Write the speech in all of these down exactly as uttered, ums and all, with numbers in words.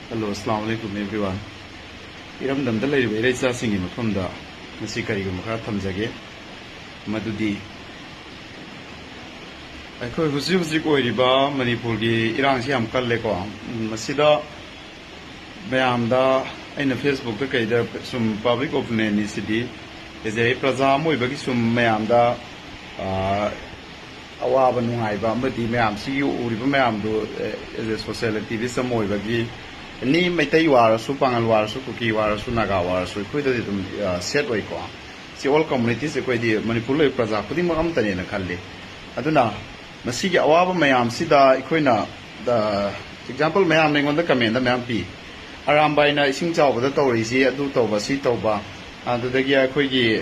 Hello, Assalamu alaikum everyone. ꯏꯔꯝꯗꯝꯗ ꯂꯩꯔꯤꯕ ꯏꯔꯩꯆꯥꯁꯤꯡꯒꯤ ꯃꯐꯝꯗ ꯉꯁꯤ ꯀꯔꯤꯒꯨꯝꯕ ꯈꯔ ꯊꯝꯖꯒꯦ꯫ ꯃꯗꯨꯗꯤ ꯑꯩꯈꯣꯏ ꯍꯧꯖꯤꯛ ꯍꯧꯖꯤꯛ ꯑꯣꯏꯔꯤꯕ ꯃꯅꯤꯄꯨꯔꯒꯤ ꯏꯔꯥꯡꯁꯤ ꯌꯥꯝ ꯀꯜꯂꯦꯀꯣ꯫ ꯎꯝ, ꯃꯁꯤꯗ ꯃꯌꯥꯝꯗ ꯑꯩꯅ Facebook ꯀꯩꯗ ꯁꯨꯝ public opinion CD, as a ꯄ꯭ꯔꯖꯥ ꯑꯃ ꯑꯣꯏꯕꯒꯤ ꯁꯨꯝ ꯃꯌꯥꯝꯗ, ꯑ, ꯑꯋꯥꯕ ꯅꯨꯡꯉꯥꯏꯕ ꯑꯃꯗꯤ ꯃꯌꯥꯝꯁꯤꯒꯤ ꯎꯔꯤꯕ ꯃꯌꯥꯝꯗꯨ, ꯑꯦ, as a social activist ꯑꯃ ꯑꯣꯏꯕꯒꯤ, ꯑꯦꯅꯤ ꯃꯩꯇꯩ ꯋꯥꯔꯁꯨ, ꯄꯥꯉꯜ ꯋꯥꯔꯁꯨ, ꯀꯨꯀꯤ ꯋꯥꯔꯁꯨ, ꯅꯥꯒꯥ ꯋꯥꯔꯁꯨ, ꯑꯩꯈꯣꯏꯗꯗꯤ ꯑꯗꯨꯝ, ꯑ, sad ꯑꯣꯏꯀꯣ꯫ ꯁꯤ all communities, ꯑꯩꯈꯣꯏꯗꯤ ꯃꯅꯤꯄꯨꯔ ꯂꯩꯕ ꯄ꯭ꯔꯖꯥ ꯈꯨꯗꯤꯡꯃꯛ ꯑꯃꯠꯇꯅꯦꯅ ꯈꯜꯂꯤ꯫ ꯑꯗꯨꯅ ꯃꯁꯤꯒꯤ ꯑꯋꯥꯕ ꯃꯌꯥꯝꯁꯤꯗ ꯑꯩꯈꯣꯏꯅ, ꯑ, example ꯃꯌꯥꯝꯅ ꯑꯩꯉꯣꯟꯗ comment ꯃꯌꯥꯝ ꯄꯤ꯫ ꯑꯔꯥꯝꯕꯥꯏꯅ ꯏꯁꯤꯡ ꯆꯥꯎꯕꯗ ꯇꯧꯔꯤꯁꯤ, ꯑꯗꯨ ꯇꯧꯕ, ꯁꯤ ꯇꯧꯕ, ꯑꯗꯨꯗꯒꯤ ꯑꯩꯈꯣꯏꯒꯤ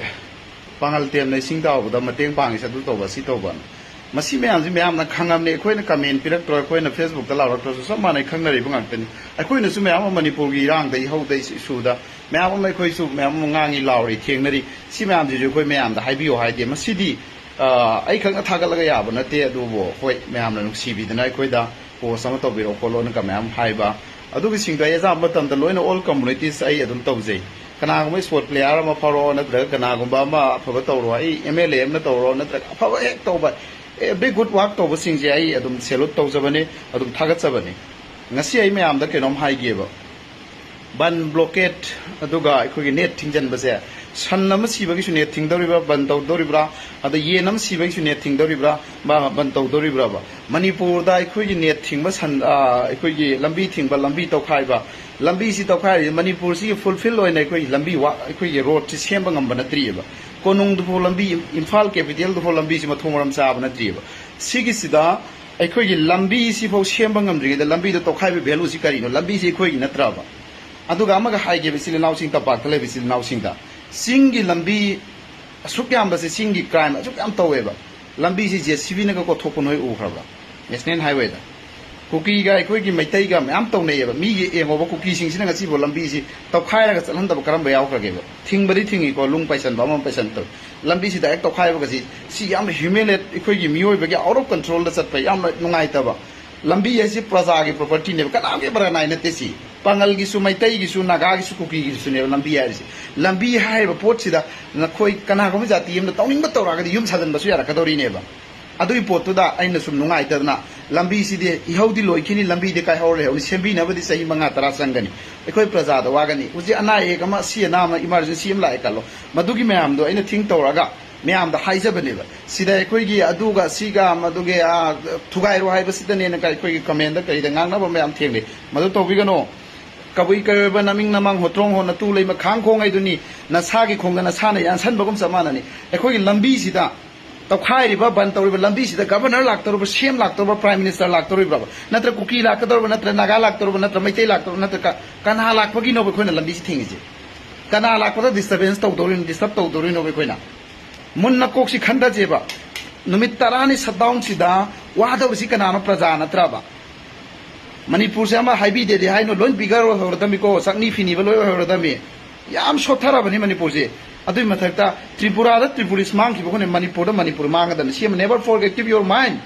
ꯄꯥꯉꯜ ꯇꯦꯝꯅ ꯏꯁꯤꯡ ꯆꯥꯎꯕꯗ ꯃꯇꯦꯡ ꯄꯥꯡꯉꯤꯁꯤ, ꯑꯗꯨ ꯇꯧꯕ, ꯁꯤ ꯇꯧꯕ꯫ ꯃꯁꯤ ꯃꯌꯥꯝꯁꯤ ꯃꯌꯥꯝꯅ ꯈꯪꯉꯕꯅꯤ꯫ ꯑꯩꯈꯣꯏꯅ comment ꯄꯤꯔꯛꯇ꯭ꯔꯣ, ꯑꯩꯈꯣꯏꯅ Facebook ꯂꯥꯎꯔꯛꯇ꯭ꯔꯁꯨ ꯆꯞ ꯃꯥꯟꯅꯩ, ꯈꯪꯅꯔꯤꯕ ꯉꯥꯛꯇꯅꯤ꯫ ꯑꯩꯈꯣꯏꯅꯁꯨ ꯃꯌꯥꯝ ꯑꯃ ꯃꯅꯤꯄꯨꯔꯒꯤ ꯏꯔꯥꯡꯗ, ꯏꯍꯧꯗ, ꯏꯁꯨꯗ ꯃꯌꯥꯝ ꯑꯃ ꯑꯩꯈꯣꯏꯁꯨ ꯃꯌꯥꯝ ꯑꯃ ꯉꯥꯡꯉꯤ, ꯂꯥꯎꯔꯤ, ꯊꯦꯡꯅꯔꯤ꯫ ꯁꯤ ꯃꯌꯥꯝꯁꯤꯁꯨ ꯑꯩꯈꯣꯏ ꯃꯌꯥꯝꯗ ꯍꯥꯏꯕꯤꯌꯨ ꯍꯥꯏꯗꯦ꯫ ꯃꯁꯤꯗꯤ, ꯑ, ꯑꯩꯈꯛꯅ ꯊꯥꯒꯠꯂꯒ ꯌꯥꯕ ꯅꯠꯇꯦ꯫ ꯑꯗꯨꯕꯨ ꯍꯣꯏ, ꯃꯌꯥꯝꯅ ꯅꯨꯡꯁꯤꯕꯤꯗꯅ ꯑꯩꯈꯣꯏꯗ post ꯑꯃ ꯇꯧꯕꯤꯔꯛꯑꯣ ꯈꯣꯠꯂꯣꯅ ꯀ ꯃꯌꯥꯝ ꯍꯥꯏꯕ꯫ ꯑꯗꯨꯒꯤꯁꯤꯡꯗꯣ ꯑꯩ ꯑꯌꯥꯝꯕ ꯃꯇꯝꯗ ꯂꯣꯏꯅ all communities ꯑꯩ ꯑꯗꯨꯝ ꯇꯧꯖꯩ꯫ ꯀꯅꯥꯒꯨꯝꯕ sport player ꯑꯃ ꯐꯥꯎꯔꯛꯑꯣ, ꯅꯠꯇ꯭ꯔꯒ ꯀꯅꯥꯒꯨꯝꯕ ꯑꯃ ꯑꯐꯕ ꯇꯧꯔꯣ, ꯑꯩ MLA ꯑꯃꯅ ꯇꯧꯔꯣ, ꯅꯠꯇ꯭ꯔꯒ ꯑꯐꯕ ꯍꯦꯛ ꯇꯧꯕ, every good work ꯇꯧꯕꯁꯤꯡꯁꯦ ꯑꯩ ꯑꯗꯨꯝ salute ꯇꯧꯖꯕꯅꯤ, ꯑꯗꯨꯝ ꯊꯥꯒꯠꯆꯕꯅꯤ꯫ ꯉꯁꯤ ꯑꯩ ꯃꯌꯥꯝꯗ ꯀꯩꯅꯣꯝ ꯍꯥꯏꯒꯦꯕ꯫ ꯕꯟ blockade, ꯑꯗꯨꯒ ꯑꯩꯈꯣꯏꯒꯤ net ꯊꯤꯡꯖꯤꯟꯕꯁꯦ, ꯁꯟ ꯑꯃ ꯁꯤꯕꯒꯤꯁꯨ net ꯊꯤꯡꯗꯧꯔꯤꯕ꯭ꯔꯥ, ꯕꯟ ꯇꯧꯗꯧꯔꯤꯕ꯭ꯔꯥ, ꯑꯗ ꯌꯦꯟ ꯑꯃ ꯁꯤꯕꯒꯤꯁꯨ net ꯊꯤꯡꯗꯧꯔꯤꯕ꯭ꯔꯥ, ꯕ-, ꯕꯟ ꯇꯧꯗꯧꯔꯤꯕ꯭ꯔꯥꯕ? ꯃꯅꯤꯄꯨꯔꯗ ꯑꯩꯈꯣꯏꯒꯤ net ꯊꯤꯡꯕ, ꯁꯟ, ꯑ, ꯑꯩꯈꯣꯏꯒꯤ ꯂꯝꯕꯤ ꯊꯤꯡꯕ, ꯂꯝꯕꯤ ꯇꯧꯈꯥꯏꯕ, ꯂꯝꯕꯤꯁꯤ ꯇꯧꯈꯥꯏꯔꯤꯁꯦ ꯃꯅꯤꯄꯨꯔꯁꯤꯒꯤ fulfill ꯑꯣꯏꯅ ꯑꯩꯈꯣꯏꯒꯤ ꯂꯝꯕꯤ ꯋꯥ-, ꯑꯩꯈꯣꯏꯒꯤ roadꯁꯤ ꯁꯦꯝꯕ ꯉꯝꯕ ꯅꯠꯇ꯭ꯔꯤꯑꯕ꯫ ꯀꯣꯅꯨꯡꯗꯨꯐꯥꯎ ꯂꯝꯕꯤ, ꯏꯝꯐꯥꯜ capitalꯗꯨꯐꯥꯎ ꯂꯝꯕꯤꯁꯤ ꯃꯊꯣꯡ ꯃꯔꯝ ꯆꯥꯕ ꯅꯠꯇ꯭ꯔꯤꯑꯕ꯫ ꯁꯤꯒꯤꯁꯤꯗ ꯑꯩꯈꯣꯏꯒꯤ ꯂꯝꯕꯤꯁꯤꯐꯥꯎ ꯁꯦꯝꯕ ꯉꯝꯗ꯭ꯔꯤꯉꯩꯗ ꯂꯝꯕꯤꯗ ꯇꯧꯈꯥꯏꯕ valueꯁꯤ ꯀꯔꯤꯅꯣ? ꯂꯝꯕꯤꯁꯤ ꯑꯩꯈꯣꯏꯒꯤ ꯅꯠꯇ꯭ꯔꯕ? ꯑꯗꯨꯒ ꯑꯃꯒ ꯍꯥꯏꯒꯦꯕ, ꯏꯆꯤꯜ ꯏꯅꯥꯎꯁꯤꯡ, ꯇꯝꯄꯥꯛꯇ ꯂꯩꯕ ꯏꯆꯤꯜ ꯏꯅꯥꯎꯁꯤꯡꯗ, ꯆꯤꯡꯒꯤ ꯂꯝꯕꯤ ꯑꯁꯨꯛ ꯌꯥꯝꯕꯁꯦ, ꯆꯤꯡꯒꯤ crime ꯑꯁꯨꯛ ꯌꯥꯝ ꯇꯧꯋꯦꯕ, ꯂꯝꯕꯤꯁꯤ JCBꯅꯒ ꯀꯣꯊꯣꯛꯄ ꯅꯣꯏ ꯎꯈ꯭ꯔꯕ꯭ꯔꯥ? National highwayꯗ ꯀꯨꯀꯤꯒ ꯑꯩꯈꯣꯏꯒꯤ ꯃꯩꯇꯩꯒ ꯃꯌꯥꯝ ꯇꯧꯅꯩꯌꯦꯕ꯫ ꯃꯤꯒꯤ ꯌꯦꯡꯉꯣꯕ, ꯀꯨꯀꯤꯁꯤꯡꯁꯤꯅ ꯉꯁꯤꯐꯥꯎ ꯂꯝꯕꯤꯁꯤ ꯇꯧꯈꯥꯏꯔꯒ ꯆꯠꯍꯟꯗꯕ ꯀꯔꯝꯕ ꯌꯥꯎꯈ꯭ꯔꯒꯦꯕ? ꯊꯤꯡꯕꯗꯤ ꯊꯤꯡꯉꯤꯀꯣ, ꯂꯨꯡ ꯄꯩꯁꯟꯕ ꯑꯃ ꯄꯩꯁꯟꯕ ꯇꯧꯋꯤ꯫ ꯂꯝꯕꯤꯁꯤ direct ꯇꯧꯈꯥꯏꯕꯒꯁꯤ, ꯁꯤ ꯌꯥꯝꯅ humiliate, ꯑꯩꯈꯣꯏꯒꯤ ꯃꯤꯑꯣꯏꯕꯒꯤ out of controlꯗ ꯆꯠꯄ, ꯌꯥꯝꯅ ꯅꯨꯡꯉꯥꯏꯇꯕ꯫ ꯂꯝꯕꯤ ꯍꯥꯏꯁꯤ ꯄ꯭ꯔꯖꯥꯒꯤ propertyꯅꯦꯕ, ꯀꯅꯥꯒꯤ ꯃꯔꯥꯟ ꯅꯥꯏ ꯅꯠꯇꯦ ꯁꯤ꯫ ꯄꯥꯉꯜꯒꯤꯁꯨ, ꯃꯩꯇꯩꯒꯤꯁꯨ, ꯅꯥꯒꯥꯒꯤꯁꯨ, ꯀꯨꯀꯤꯒꯤꯁꯨꯅꯦꯕ ꯂꯝꯕꯤ ꯍꯥꯏꯔꯤꯁꯦ꯫ ꯂꯝꯕꯤ ꯍꯥꯏꯔꯤꯕ ꯄꯣꯠꯁꯤꯗ ꯅꯈꯣꯏ ꯀꯅꯥꯒꯨꯝꯕ ꯖꯥꯇꯤ ꯑꯃꯅ ꯇꯧꯅꯤꯡꯕ ꯇꯧꯔꯛꯑꯒꯗꯤ ꯌꯨꯝ ꯁꯥꯖꯤꯟꯕꯁꯨ ꯌꯥꯔꯛꯀꯗꯧꯔꯤꯅꯦꯕ꯫ ꯑꯗꯨꯒꯤ ꯄꯣꯠꯇꯨꯗ ꯑꯩꯅ ꯁꯨꯝ ꯅꯨꯡꯉꯥꯏꯇꯗꯅ, ꯂꯝꯕꯤꯁꯤꯗꯤ ꯏꯍꯧꯗꯤ ꯂꯣꯏꯈꯤꯅꯤ, ꯂꯝꯕꯤꯗꯤ ꯀꯥꯏꯍꯧꯔ ꯂꯩꯍꯧꯅꯤ, ꯁꯦꯝꯕꯤꯅꯕꯗꯤ ꯆꯍꯤ ꯃꯉꯥ ꯇꯔꯥ ꯆꯪꯒꯅꯤ꯫ ꯑꯩꯈꯣꯏ ꯄ꯭ꯔꯖꯥꯗ ꯋꯥꯒꯅꯤ꯫ ꯍꯧꯖꯤꯛ ꯑꯅꯥ ꯑꯌꯦꯛ ꯑꯃ, ꯑꯁꯤ ꯑꯅꯥ ꯑꯃ, emergency ꯑꯃ ꯂꯥꯛꯑꯦ ꯈꯜꯂꯣ, ꯃꯗꯨꯒꯤ ꯃꯌꯥꯝꯗꯣ ꯑꯩꯅ ꯊꯤꯡ ꯇꯧꯔꯒ ꯃꯌꯥꯝꯗ ꯍꯥꯏꯖꯕꯅꯦꯕ꯫ ꯁꯤꯗ ꯑꯩꯈꯣꯏꯒꯤ ꯑꯗꯨꯒ ꯁꯤꯒ ꯃꯗꯨꯒꯤ, ꯑꯥ, ꯊꯨꯒꯥꯏꯔꯣ ꯍꯥꯏꯕꯁꯤꯗꯅꯦꯅ ꯑꯩꯈꯣꯏꯒꯤ comment ꯀꯩꯗ ꯉꯥꯡꯅꯕ ꯃꯌꯥꯝ ꯊꯦꯡꯅꯩ꯫ ꯃꯗꯨ ꯇꯧꯕꯤꯒꯅꯣ꯫ ꯀꯕꯨꯏ ꯀꯩꯑꯣꯏꯕ ꯅꯃꯤꯡ ꯅꯃꯥꯡ ꯍꯣꯇ꯭ꯔꯣꯡ ꯍꯣ ꯅꯇꯨ ꯂꯩꯃ ꯈꯥꯡ ꯈꯣꯡ ꯍꯥꯏꯗꯨꯅꯤ꯫ ꯅꯁꯥꯒꯤ ꯈꯣꯡꯗ ꯅꯁꯥꯅ ꯌꯥꯟꯁꯟꯕꯒꯨꯝ ꯆꯞ ꯃꯥꯟꯅꯅꯤ꯫ ꯑꯩꯈꯣꯏꯒꯤ ꯂꯝꯕꯤꯁꯤꯗ ꯇꯧꯈꯥꯏꯔꯤꯕ, ꯕꯟ ꯇꯧꯔꯤꯕ ꯂꯝꯕꯤꯁꯤꯗ governor ꯂꯥꯛꯇꯧꯔꯤꯕ, CM ꯂꯥꯛꯇꯧꯔꯤꯕ, prime minister ꯂꯥꯛꯇꯧꯔꯤꯕ꯭ꯔꯕ? ꯅꯠꯇ꯭ꯔ ꯀꯨꯀꯤ ꯂꯥꯛꯀꯗꯧꯔꯤꯕ, ꯅꯠꯇ꯭ꯔ ꯅꯥꯒꯥ ꯂꯥꯛꯇꯧꯔꯤꯕ, ꯅꯠꯇ꯭ꯔ ꯃꯩꯇꯩ ꯂꯥꯛꯇꯧꯔꯤꯕ, ꯅꯠꯇ꯭ꯔ ꯀ-, ꯀꯅꯥ ꯂꯥꯛꯄꯒꯤꯅꯣꯕ ꯑꯩꯈꯣꯏꯅ ꯂꯝꯕꯤꯁꯤ ꯊꯤꯡꯉꯤꯁꯦ? ꯀꯅꯥ ꯂꯥꯛꯄꯗ disturbance ꯇꯧꯗꯧꯔꯤꯅꯣ, disturb ꯇꯧꯗꯧꯔꯤꯅꯣꯕ ꯑꯩꯈꯣꯏꯅ? ꯃꯨꯟꯅ ꯀꯣꯛꯁꯤ ꯈꯟꯊꯁꯦꯕ꯫ ꯅꯨꯃꯤꯠ ꯇꯔꯥꯅꯤ shutdown ꯁꯤꯗ ꯋꯥꯗꯧꯔꯤꯁꯤ ꯀꯅꯥꯅꯣ? ꯄ꯭ꯔꯖꯥ ꯅꯠꯇ꯭ꯔꯕ? ꯃꯅꯤꯄꯨꯔꯁꯦ ꯑꯃ ꯍꯥꯏꯕꯤꯗꯦꯗꯤ ꯍꯥꯏꯅꯣ, ꯂꯣꯏ ꯕꯤꯒꯔ ꯑꯣꯏꯍꯧꯔꯗꯝꯃꯤꯀꯣ, ꯆꯥꯛꯅꯤ ꯐꯤꯅꯤꯕ ꯂꯣꯏ ꯑꯣꯏꯍꯧꯔꯗꯝꯃꯤ꯫ ꯌꯥꯝ ꯁꯣꯠꯊꯔꯕꯅꯤ ꯃꯅꯤꯄꯨꯔꯁꯦ꯫ ꯑꯗꯨꯏ ꯃꯊꯛꯇ ꯇ꯭ꯔꯤꯄꯨꯔꯥꯗ ꯇ꯭ꯔꯤꯄꯨꯔꯤꯁ ꯃꯥꯡꯈꯤꯕ ꯑꯩꯈꯣꯏꯅ ꯃꯅꯤꯄꯨꯔꯗ ꯃꯅꯤꯄꯨꯔ ꯃꯥꯡꯒꯗꯕꯅꯤ꯫ ꯁꯤ ꯑꯃ never forget, keep your mind꯫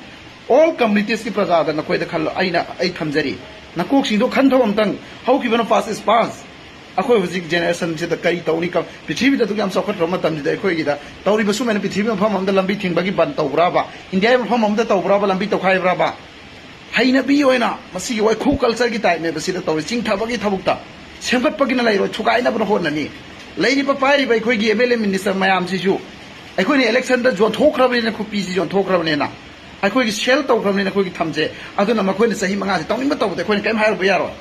All communities ꯀꯤ ꯄ꯭ꯔꯖꯥꯗ ꯅꯈꯣꯏꯗ ꯈꯜꯂꯣ, ꯑꯩꯅ, ꯑꯩ ꯊꯝꯖꯔꯤ꯫ ꯅꯀꯣꯛꯁꯤꯡꯗꯣ ꯈꯟꯊꯧ ꯑꯝꯇꯪ꯫ ꯍꯧꯈꯤꯕꯅ past is past꯫ ꯑꯩꯈꯣꯏ ꯍꯧꯖꯤꯛ generation ꯁꯤꯗ ꯀꯔꯤ ꯇꯧꯅꯤ? ꯀ-, ꯄ꯭ꯔꯤꯊꯤꯕꯤꯗ ꯑꯗꯨꯛ ꯌꯥꯝ ꯆꯥꯎꯈꯠꯈ꯭ꯔꯕ ꯃꯇꯝꯁꯤꯗ ꯑꯩꯈꯣꯏꯒꯤꯗ ꯇꯧꯔꯤꯕ ꯁꯨꯃꯥꯏꯅ ꯄ꯭ꯔꯤꯊꯤꯕꯤ ꯃꯐꯝ ꯑꯃꯗ ꯂꯝꯕꯤ ꯊꯤꯡꯕꯒꯤ ꯕꯟ ꯇꯧꯕ꯭ꯔꯥꯕ? ꯏꯟꯗꯤꯌꯥꯒꯤ ꯃꯐꯝ ꯑꯃꯗ ꯇꯧꯕ꯭ꯔꯥꯕ ꯂꯝꯕꯤ ꯇꯧꯈꯥꯏꯕ꯭ꯔꯥꯕ? ꯍꯩꯅꯕꯤ ꯑꯣꯏꯅ ꯃꯁꯤꯒꯤ ꯋꯥꯏꯈꯨ culture ꯒꯤ type ꯅꯦꯕ ꯁꯤꯗ ꯇꯧꯔꯤ, ꯆꯤꯡꯊꯕꯒꯤ ꯊꯕꯛꯇ꯫ ꯁꯦꯝꯒꯠꯄꯒꯤꯅ ꯂꯩꯔꯣꯏ, ꯊꯨꯒꯥꯏꯅꯕꯅ ꯍꯣꯠꯅꯅꯤ꯫ ꯂꯩꯔꯤꯕ ꯄꯥꯏꯔꯤꯕ ꯑꯩꯈꯣꯏꯒꯤ MLA minister ꯃꯌꯥꯝꯁꯤꯁꯨ ꯑꯩꯈꯣꯏꯅ election ꯗ ꯌꯣꯟꯊꯣꯛꯈ꯭ꯔꯕꯅꯤꯅ, ꯈꯨꯄꯤꯁꯤ ꯌꯣꯟꯊꯣꯛꯈ꯭ꯔꯕꯅꯤꯅ, ꯑꯩꯈꯣꯏꯒꯤ sell ꯇꯧꯈ꯭ꯔꯕꯅꯤꯅ ꯑꯩꯈꯣꯏꯒꯤ ꯊꯝꯁꯦ꯫ ꯑꯗꯨꯅ ꯃꯈꯣꯏꯅ ꯆꯍꯤ ꯃꯉꯥꯁꯦ ꯇꯧꯅꯤꯡꯕ ꯇꯧꯕꯗ ꯑꯩꯈꯣꯏꯅ ꯀꯔꯤꯝ ꯍꯥꯏꯔꯨꯕ ꯌꯥꯔꯣꯏ꯫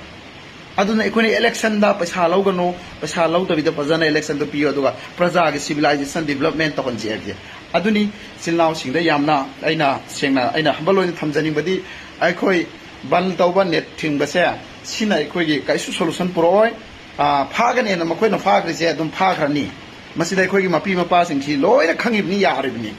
ꯑꯗꯨꯅ ꯑꯩꯈꯣꯏꯅ election ꯗ ꯄꯩꯁꯥ ꯂꯧꯒꯅꯨ, ꯄꯩꯁꯥ ꯂꯧꯗꯕꯤꯗ ꯐꯖꯅ election ꯗꯣ ꯄꯤꯌꯨ, ꯑꯗꯨꯒ ꯄ꯭ꯔꯖꯥꯒꯤ civilization development ꯇꯧꯍꯟꯁꯤ ꯍꯥꯏꯕꯁꯦ꯫ ꯑꯗꯨꯅꯤ ꯏꯆꯤꯜ ꯏꯅꯥꯎꯁꯤꯡꯗ ꯌꯥꯝꯅ ꯑꯩꯅ ꯁꯦꯡꯅ, ꯑꯩꯅ humble ꯑꯣꯏꯅ ꯊꯝꯖꯅꯤꯡꯕꯗꯤ, ꯑꯩꯈꯣꯏ ꯕꯟ ꯇꯧꯕ, ꯅꯦꯠ ꯊꯤꯡꯕꯁꯦ, ꯁꯤꯅ ꯑꯩꯈꯣꯏꯒꯤ ꯀꯔꯤꯁꯨ solution ꯄꯨꯔꯛꯑꯣꯏ꯫ ꯑꯥ, ꯐꯥꯒꯅꯦꯅ ꯃꯈꯣꯏꯅ ꯐꯥꯈ꯭ꯔꯤꯁꯦ ꯑꯗꯨꯝ ꯐꯥꯈ꯭ꯔꯅꯤ꯫ ꯃꯁꯤꯗ ꯑꯩꯈꯣꯏꯒꯤ ꯃꯄꯤ ꯃꯄꯥꯁꯤꯡꯁꯤ ꯂꯣꯏꯅ ꯈꯪꯉꯤꯕꯅꯤ, ꯌꯥꯔꯤꯕꯅꯤ꯫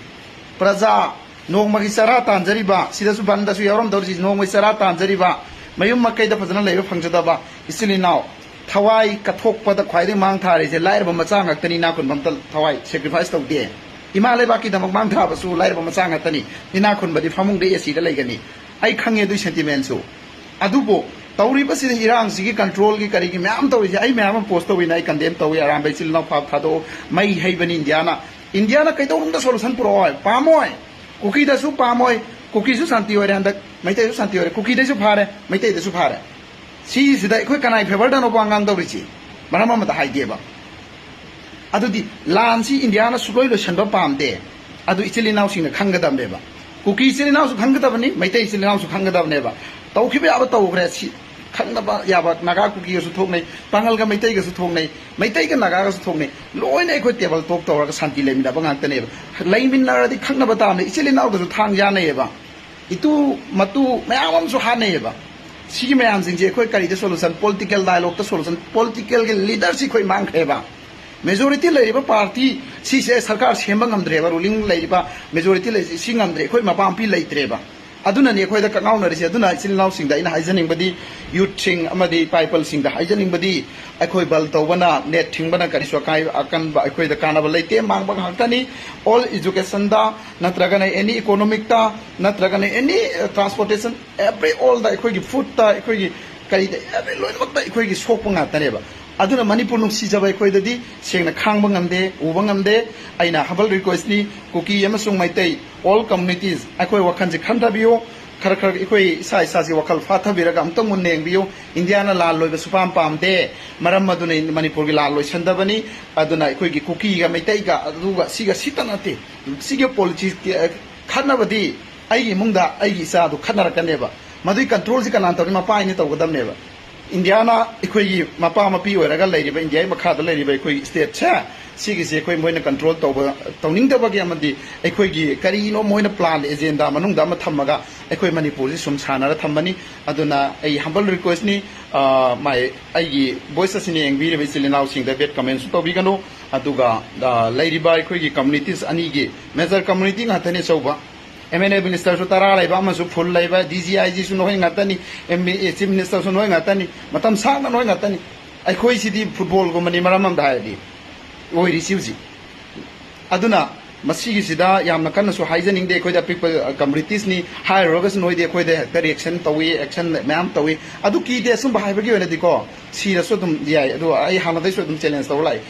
ꯄ꯭ꯔꯖꯥ ꯅꯣꯡꯃꯒꯤ ꯆꯔꯥ ꯇꯥꯟꯖꯔꯤꯕ, ꯁꯤꯗꯁꯨ ꯕꯟꯗꯁꯨ ꯌꯥꯎꯔꯝꯗꯧꯔꯤꯁꯤ, ꯅꯣꯡꯃꯒꯤ ꯆꯔꯥ ꯇꯥꯟꯖꯔꯤꯕ, ꯃꯌꯨꯝ ꯃꯀꯩꯗ ꯐꯖꯅ ꯂꯩꯕ ꯐꯪꯖꯗꯕ ꯏꯆꯤꯜ ꯏꯅꯥꯎ, ꯊꯋꯥꯏ ꯀꯠꯊꯣꯛꯄꯗ ꯈ꯭ꯋꯥꯏꯗꯒꯤ ꯃꯥꯡ ꯊꯥꯔꯤꯁꯦ ꯂꯥꯏꯔꯕ ꯃꯆꯥ ꯉꯥꯛꯇꯅꯤ, ꯏꯅꯥꯛ ꯈꯨꯟꯕ ꯑꯝꯇ ꯊꯋꯥꯏ sacrifice ꯇꯧꯗꯦ꯫ ꯏꯃꯥ ꯂꯩꯕꯥꯛꯀꯤꯗꯃꯛ ꯃꯥꯡ ꯊꯥꯕꯁꯨ ꯂꯥꯏꯔꯕ ꯃꯆꯥ ꯉꯥꯛꯇꯅꯤ, ꯏꯅꯥꯛ ꯈꯨꯟꯕꯗꯤ ꯐꯃꯨꯡꯗ AC ꯗ ꯂꯩꯒꯅꯤ꯫ ꯑꯩ ꯈꯪꯉꯦ ꯑꯗꯨꯏ sentiment ꯁꯨ꯫ ꯑꯗꯨꯕꯨ ꯇꯧꯔꯤꯕꯁꯤꯗ ꯏꯔꯥꯡꯁꯤꯒꯤ controlꯒꯤ ꯀꯔꯤꯒꯤ ꯃꯌꯥꯝ ꯇꯧꯔꯤꯁꯦ, ꯑꯩ ꯃꯌꯥꯝ ꯑꯃ post ꯇꯧꯋꯤꯅ, ꯑꯩ condemn ꯇꯧꯋꯤ꯫ ꯑꯔꯥꯝꯕ ꯏꯆꯤꯜ ꯏꯅꯥꯎ ꯐꯥꯕ ꯊꯥꯗꯣꯛꯑꯣ, ꯃꯩ ꯍꯩꯕꯅꯤ ꯏꯟꯗꯤꯌꯥꯅ꯫ ꯏꯟꯗꯤꯌꯥꯅ ꯀꯩꯗꯧꯅꯨꯡꯗ solution ꯄꯨꯔꯛꯑꯣꯏ, ꯄꯥꯝꯃꯣꯏ꯫ ꯀꯨꯀꯤꯗꯁꯨ ꯄꯥꯝꯃꯣꯏ꯫ ꯀꯨꯀꯤꯁꯨ ꯁꯥꯟꯇꯤ ꯑꯣꯏꯔꯦ ꯍꯟꯗꯛ, ꯃꯩꯇꯩꯁꯨ ꯁꯥꯟꯇꯤ ꯑꯣꯏꯔꯦ, ꯀꯨꯀꯤꯗꯩꯁꯨ ꯐꯥꯔꯦ, ꯃꯩꯇꯩꯗꯁꯨ ꯐꯥꯔꯦ꯫ ꯁꯤꯁꯤꯗ ꯑꯩꯈꯣꯏ ꯀꯅꯥꯏ favourꯗꯅꯣ ꯋꯥ ꯉꯥꯡꯗꯧꯔꯤꯁꯤ? ꯃꯔꯝ ꯑꯃꯇ ꯍꯥꯏꯗꯦꯕ꯫ ꯑꯗꯨꯗꯤ ꯂꯥꯟꯁꯤ ꯏꯟꯗꯤꯌꯥꯅ ꯁꯨꯛꯂꯣꯏ ꯂꯣꯏꯁꯟꯕ ꯄꯥꯝꯗꯦ꯫ ꯑꯗꯨ ꯏꯆꯤꯜ ꯏꯅꯥꯎꯁꯤꯡꯅ ꯈꯪꯒꯗꯕꯅꯦꯕ꯫ ꯀꯨꯀꯤ ꯏꯆꯤꯜ ꯏꯅꯥꯎꯁꯨ ꯈꯪꯒꯗꯕꯅꯤ, ꯃꯩꯇꯩ ꯏꯆꯤꯜ ꯏꯅꯥꯎꯁꯨ ꯈꯪꯒꯗꯕꯅꯦꯕ꯫ ꯇꯧꯈꯤꯕ ꯌꯥꯕ ꯇꯧꯈ꯭ꯔꯦ꯫ ꯁꯤ ꯈꯪꯅꯕ ꯌꯥꯕ, ꯅꯥꯒꯥ ꯀꯨꯀꯤꯒꯁꯨ ꯊꯣꯛꯅꯩ, ꯄꯥꯉꯜꯒ ꯃꯩꯇꯩꯒꯁꯨ ꯊꯣꯛꯅꯩ, ꯃꯩꯇꯩꯒ ꯅꯥꯒꯥꯒꯁꯨ ꯊꯣꯛꯅꯩ꯫ ꯂꯣꯏꯅ ꯑꯩꯈꯣꯏ table talk ꯇꯧꯔꯒ ꯁꯥꯟꯇꯤ ꯂꯩꯃꯤꯟꯅꯕ ꯉꯥꯛꯇꯅꯦꯕ꯫ ꯂꯩꯃꯤꯟꯅꯔꯗꯤ ꯈꯪꯅꯕ ꯇꯥꯕꯅꯦ, ꯏꯆꯤꯜ ꯏꯅꯥꯎꯗꯁꯨ ꯊꯥꯡ ꯌꯥꯅꯩꯌꯦꯕ꯫ ꯏꯇꯨ ꯃꯇꯨ ꯃꯌꯥꯝ ꯑꯃꯁꯨ ꯍꯥꯠꯅꯩꯌꯦꯕ꯫ ꯁꯤꯒꯤ ꯃꯌꯥꯝꯁꯤꯡꯁꯦ ꯑꯩꯈꯣꯏ ꯀꯔꯤꯗ solution? Political dialogueꯇ solution꯫ Politicalꯒꯤ leaderꯁꯤ ꯑꯩꯈꯣꯏ ꯃꯥꯡꯈ꯭ꯔꯦꯕ꯫ Majority ꯂꯩꯔꯤꯕ party ꯁꯤꯁꯦ ꯁꯔꯀꯥꯔ ꯁꯦꯝꯕ ꯉꯝꯗ꯭ꯔꯦꯕ, ruling ꯂꯩꯔꯤꯕ majority ꯂꯩꯔꯤꯁꯤ ꯁꯤ ꯉꯝꯗ꯭ꯔꯦ, ꯑꯩꯈꯣꯏ ꯃꯄꯥ ꯃꯄꯤ ꯂꯩꯇ꯭ꯔꯦꯕ꯫ ꯑꯗꯨꯅꯅꯤ ꯑꯩꯈꯣꯏꯗ ꯀꯛꯉꯥꯎꯅꯔꯤꯁꯦ꯫ ꯑꯗꯨꯅ ꯏꯆꯤꯜ ꯏꯅꯥꯎꯁꯤꯡꯗ ꯑꯩꯅ ꯍꯥꯏꯖꯅꯤꯡꯕꯗꯤ, youthꯁꯤꯡ ꯑꯃꯗꯤ ꯏꯄꯥ ꯏꯄꯜꯁꯤꯡꯗ ꯍꯥꯏꯖꯅꯤꯡꯕꯗꯤ, ꯑꯩꯈꯣꯏ ꯕꯟ ꯇꯧꯕꯅ, ꯅꯦꯠ ꯊꯤꯡꯕꯅ ꯀꯔꯤꯁꯨ ꯑꯀꯥꯏ-, ꯑꯀꯟꯕ ꯑꯩꯈꯣꯏꯗ ꯀꯥꯟꯅꯕ ꯂꯩꯇꯦ, ꯃꯥꯡꯕ ꯉꯥꯛꯇꯅꯤ꯫ All educationꯗ ꯅꯠꯇ꯭ꯔꯒꯅ any economicꯇ ꯅꯠꯇ꯭ꯔꯒꯅ any transportation, every allꯗ, ꯑꯩꯈꯣꯏꯒꯤ foodꯇ, ꯑꯩꯈꯣꯏꯒꯤ ꯀꯔꯤꯗ, every ꯂꯣꯏꯅꯃꯛꯇ ꯑꯩꯈꯣꯏꯒꯤ ꯁꯣꯛꯄ ꯉꯥꯛꯇꯅꯦꯕ꯫ ꯑꯗꯨꯅ ꯃꯅꯤꯄꯨꯔ ꯅꯨꯡꯁꯤꯖꯕ ꯑꯩꯈꯣꯏꯗꯗꯤ ꯁꯦꯡꯅ ꯈꯥꯡꯕ ꯉꯝꯗꯦ, ꯎꯕ ꯉꯝꯗꯦ꯫ ꯑꯩꯅ humble requestꯅꯤ, ꯀꯨꯀꯤ ꯑꯃꯁꯨꯡ ꯃꯩꯇꯩ, all communities, ꯑꯩꯈꯣꯏ ꯋꯥꯈꯜꯁꯦ ꯈꯟꯊꯕꯤꯌꯨ꯫ ꯈꯔ ꯈꯔ ꯑꯩꯈꯣꯏ ꯏꯁꯥ ꯏꯁꯥꯁꯤ ꯋꯥꯈꯜ ꯐꯥꯊꯕꯤꯔꯒ ꯑꯝꯇ ꯃꯨꯟꯅ ꯌꯦꯡꯕꯤꯌꯨ꯫ ꯏꯟꯗꯤꯌꯥꯅ ꯂꯥꯟ ꯂꯣꯏꯕ ꯁꯨꯄꯥꯝ ꯄꯥꯝꯗꯦ꯫ ꯃꯔꯝ ꯑꯗꯨꯅ ꯃꯅꯤꯄꯨꯔꯒꯤ ꯂꯥꯟ ꯂꯣꯏꯁꯟꯗꯕꯅꯤ꯫ ꯑꯗꯨꯅ ꯑꯩꯈꯣꯏꯒꯤ ꯀꯨꯀꯤꯒ ꯃꯩꯇꯩꯒ ꯑꯗꯨꯒ ꯁꯤꯒ ꯁꯤꯇ ꯅꯠꯇꯦ꯫ ꯁꯤꯒꯤ policy ꯈꯠꯅꯕꯗꯤ ꯑꯩꯒꯤ ꯏꯃꯨꯡꯗ ꯑꯩꯒꯤ ꯏꯆꯥꯗꯨ ꯈꯠꯅꯔꯛꯀꯅꯦꯕ꯫ ꯃꯗꯨꯒꯤ controlꯁꯤ ꯀꯅꯥꯅ ꯇꯧꯅꯤ? ꯃꯄꯥ ꯑꯅ ꯇꯧꯒꯗꯕꯅꯦꯕ꯫ ꯏꯟꯗꯤꯌꯥꯅ ꯑꯩꯈꯣꯏꯒꯤ ꯃꯄꯥ ꯃꯄꯤ ꯑꯣꯏꯔꯒ ꯂꯩꯔꯤꯕ, ꯏꯟꯗꯤꯌꯥꯒꯤ ꯃꯈꯥꯗ ꯂꯩꯔꯤꯕ ꯑꯩꯈꯣꯏꯒꯤ stateꯁꯦ, ꯁꯤꯒꯤꯁꯦ ꯑꯩꯈꯣꯏ ꯃꯣꯏꯅ control ꯇꯧꯕ, ꯇꯧꯅꯤꯡꯗꯕꯒꯤ ꯑꯃꯗꯤ ꯑꯩꯈꯣꯏꯒꯤ ꯀꯔꯤꯅꯣ ꯃꯣꯏꯅ plan, agenda ꯃꯅꯨꯡꯗ ꯑꯃ ꯊꯝꯃꯒ ꯑꯩꯈꯣꯏ ꯃꯅꯤꯄꯨꯔꯁꯤ ꯁꯨꯝ ꯁꯥꯟꯅꯔ ꯊꯝꯕꯅꯤ꯫ ꯑꯗꯨꯅ ꯑꯩ humble requestꯅꯤ, ꯑ, my, ꯑꯩꯒꯤ voice ꯑꯁꯤꯅ ꯌꯦꯡꯕꯤꯔꯤꯕ ꯏꯆꯤꯜ ꯏꯅꯥꯎꯁꯤꯡꯗ bad commentꯁꯨ ꯇꯧꯕꯤꯒꯅꯨ꯫ ꯑꯗꯨꯒ, ꯑ, ꯂꯩꯔꯤꯕ ꯑꯩꯈꯣꯏꯒꯤ communities ꯑꯅꯤꯒꯤ major community ꯉꯥꯛꯇꯅꯤ ꯑꯆꯧꯕ꯫ MLA ministerꯁꯨ ꯇꯔꯥ ꯂꯩꯕ, ꯑꯃꯁꯨ full ꯂꯩꯕ, DG IGꯁꯨ ꯅꯈꯣꯏ ꯉꯥꯛꯇꯅꯤ, MA, chief ministerꯁꯨ ꯅꯈꯣꯏ ꯉꯥꯛꯇꯅꯤ, ꯃꯇꯝ ꯁꯥꯡꯅ ꯅꯈꯣꯏ ꯉꯥꯛꯇꯅꯤ꯫ ꯑꯩꯈꯣꯏꯁꯤꯗꯤ footballꯒꯨꯝꯕꯅꯤ, ꯃꯔꯝ ꯑꯃꯗ ꯍꯥꯏꯔꯗꯤ ꯑꯣꯏꯔꯤꯁꯤ ꯍꯧꯖꯤꯛ꯫ ꯑꯗꯨꯅ ꯃꯁꯤꯒꯤꯁꯤꯗ ꯌꯥꯝꯅ ꯀꯟꯅꯁꯨ ꯍꯥꯏꯖꯅꯤꯡꯗꯦ, ꯑꯩꯈꯣꯏꯗ ꯑꯄꯤꯛꯄ ꯀꯝꯃꯨꯅꯤꯇꯤꯁꯅꯤ, ꯍꯥꯏꯔꯨꯔꯒꯁꯨ ꯅꯣꯏꯗꯤ ꯑꯩꯈꯣꯏꯗ ꯍꯦꯛꯇ ꯔꯤꯌꯦꯛꯁꯟ ꯇꯧꯏ, ꯑꯦꯛꯁꯟ ꯃꯌꯥꯝ ꯇꯧꯏ꯫ ꯑꯗꯨ ꯀꯤꯗꯦ, ꯑꯁꯨꯝꯕ ꯍꯥꯏꯕꯒꯤ ꯑꯣꯏꯅꯗꯤꯀꯣ, ꯁꯤꯔꯁꯨ ꯑꯗꯨꯝ ꯌꯥꯏ꯫ ꯑꯗꯨ ꯑꯩ ꯍꯥꯟꯅꯗꯩꯁꯨ ꯑꯗꯨꯝ ꯆꯦꯂꯦꯟꯖ ꯇꯧꯔ ꯂꯥꯛꯏ꯫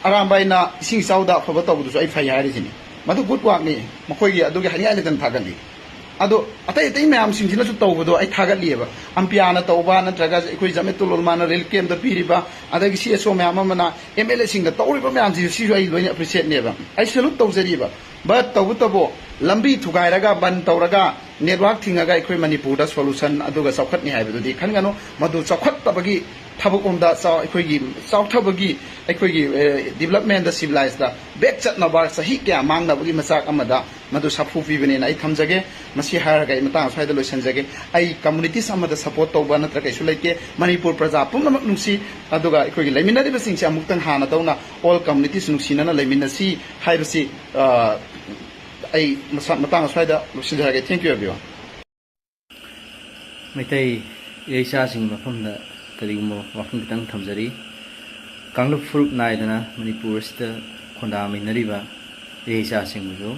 ꯑꯔꯥꯝꯕꯥꯏꯅ ꯏꯁꯤꯡ ꯏꯆꯥꯎꯗ ꯑꯐꯕ ꯇꯧꯕꯗꯨꯁꯨ ꯑꯩ ꯐꯩ ꯍꯥꯏꯔꯤꯁꯤꯅꯤ꯫ ꯃꯗꯨ ꯒꯨꯗ ꯋꯥꯛꯅꯤ, ꯃꯈꯣꯏꯒꯤ ꯑꯗꯨꯒꯤ ꯍꯥꯏꯅꯤꯡꯉꯥꯏ ꯂꯩꯇꯅ ꯊꯥꯒꯠꯂꯤ꯫ ꯑꯗꯣ ꯑꯇꯩ ꯑꯇꯩ ꯃꯌꯥꯝꯁꯤꯡꯁꯤꯅꯁꯨ ꯇꯧꯕꯗꯣ ꯑꯩ ꯊꯥꯒꯠꯂꯤꯑꯕ꯫ ꯑꯝꯄꯤꯌꯥꯅ ꯇꯧꯕ, ꯅꯠꯇ꯭ꯔꯒ ꯑꯩꯈꯣꯏ ꯖꯃꯦꯇꯨꯜ ꯎꯂꯃꯥꯅ ꯔꯤꯂꯤꯐ ꯀꯦꯝꯞꯇ ꯄꯤꯔꯤꯕ, ꯑꯗꯒꯤ ꯁꯤ ꯑꯦꯁ ꯑꯣ ꯃꯌꯥꯝ ꯑꯃꯅ, ꯑꯦꯝ ꯑꯦꯜ ꯑꯦꯁꯤꯡꯗ ꯇꯧꯔꯤꯕ ꯃꯌꯥꯝꯁꯤꯁꯨ, ꯁꯤꯁꯨ ꯑꯩ ꯂꯣꯏꯅ ꯑꯦꯄ꯭ꯔꯤꯁꯤꯌꯦꯠꯅꯦꯕ, ꯑꯩ ꯁꯦꯂꯨꯠ ꯇꯧꯖꯔꯤꯕ꯫ ꯕꯠ ꯇꯧꯕꯇꯕꯨ ꯂꯝꯕꯤ ꯊꯨꯒꯥꯏꯔꯒ, ꯕꯟ ꯇꯧꯔꯒ, ꯅꯦꯠꯋꯥꯛ ꯊꯤꯡꯉꯒ ꯑꯩꯈꯣꯏ ꯃꯅꯤꯄꯨꯔꯗ ꯁꯣꯂꯨꯁꯟ ꯑꯗꯨꯒ ꯆꯥꯎꯈꯠꯅꯤ ꯍꯥꯏꯕꯗꯨꯗꯤ ꯈꯟꯒꯅꯨ꯫ ꯃꯗꯨ ꯆꯥꯎꯈꯠꯇꯕꯒꯤ ꯊꯕꯛ ꯂꯣꯝꯗ, ꯆꯥꯎ-, ꯑꯩꯈꯣꯏꯒꯤ ꯆꯥꯎꯊꯕꯒꯤ, ꯑꯩꯈꯣꯏꯒꯤ, ꯑꯦ, ꯗꯤꯕꯂꯞꯃꯦꯟꯗ, ꯁꯤꯚꯤꯂꯥꯏꯁꯇ ꯕꯦꯛ ꯆꯠꯅꯕ ꯆꯍꯤ ꯀꯌꯥ ꯃꯥꯡꯅꯕꯒꯤ ꯃꯆꯥꯛ ꯑꯃꯗ ꯃꯗꯨ ꯁꯥꯐꯨ ꯄꯤꯕꯅꯦꯅ ꯑꯩ ꯊꯝꯖꯒꯦ꯫ ꯃꯁꯤ ꯍꯥꯏꯔꯒ ꯑꯩ ꯃꯇꯥꯡ ꯑꯁ꯭ꯋꯥꯏꯗ ꯂꯣꯏꯁꯤꯟꯖꯒꯦ꯫ ꯑꯩ ꯀꯝꯃꯨꯅꯤꯇꯤꯁ ꯑꯃꯗ ꯁꯄꯣꯔꯠ ꯇꯧꯕ ꯅꯠꯇ꯭ꯔ ꯀꯩꯁꯨ ꯂꯩꯇꯦ꯫ ꯃꯅꯤꯄꯨꯔ ꯄ꯭ꯔꯖꯥ ꯄꯨꯝꯅꯃꯛ ꯅꯨꯡꯁꯤ, ꯑꯗꯨꯒ ꯑꯩꯈꯣꯏꯒꯤ ꯂꯩꯃꯤꯟꯅꯔꯤꯕꯁꯤꯡꯁꯦ ꯑꯃꯨꯛꯇꯪ ꯍꯥꯟꯅ ꯇꯧꯅ ꯑꯣꯜ ꯀꯝꯃꯨꯅꯤꯇꯤꯁ ꯅꯨꯡꯁꯤꯅꯅ ꯂꯩꯃꯤꯟꯅꯁꯤ ꯍꯥꯏꯕꯁꯤ, ꯑ, ꯑꯩ ꯃꯁꯥ-, ꯃꯇꯥꯡ ꯑꯁ꯭ꯋꯥꯏꯗ ꯂꯣꯏꯁꯤꯟꯖꯔꯒꯦ꯫ Thank you, everyone. ꯃꯩꯇꯩ ꯏꯔꯩꯆꯥꯁꯤꯡꯒꯤ ꯃꯐꯝꯗ ꯀꯔꯤꯒꯨꯝꯕ ꯋꯥꯐꯝ ꯈꯤꯇꯪ ꯊꯝꯖꯔꯤ꯫ ꯀꯥꯡꯂꯨꯞ ꯐꯨꯔꯨꯞ ꯅꯥꯏꯗꯅ ꯃꯅꯤꯄꯨꯔ ꯑꯁꯤꯗ ꯈꯨꯟꯗꯥꯃꯤꯟꯅꯔꯤꯕ ꯏꯔꯩꯆꯥꯁꯤꯡꯕꯨꯁꯨ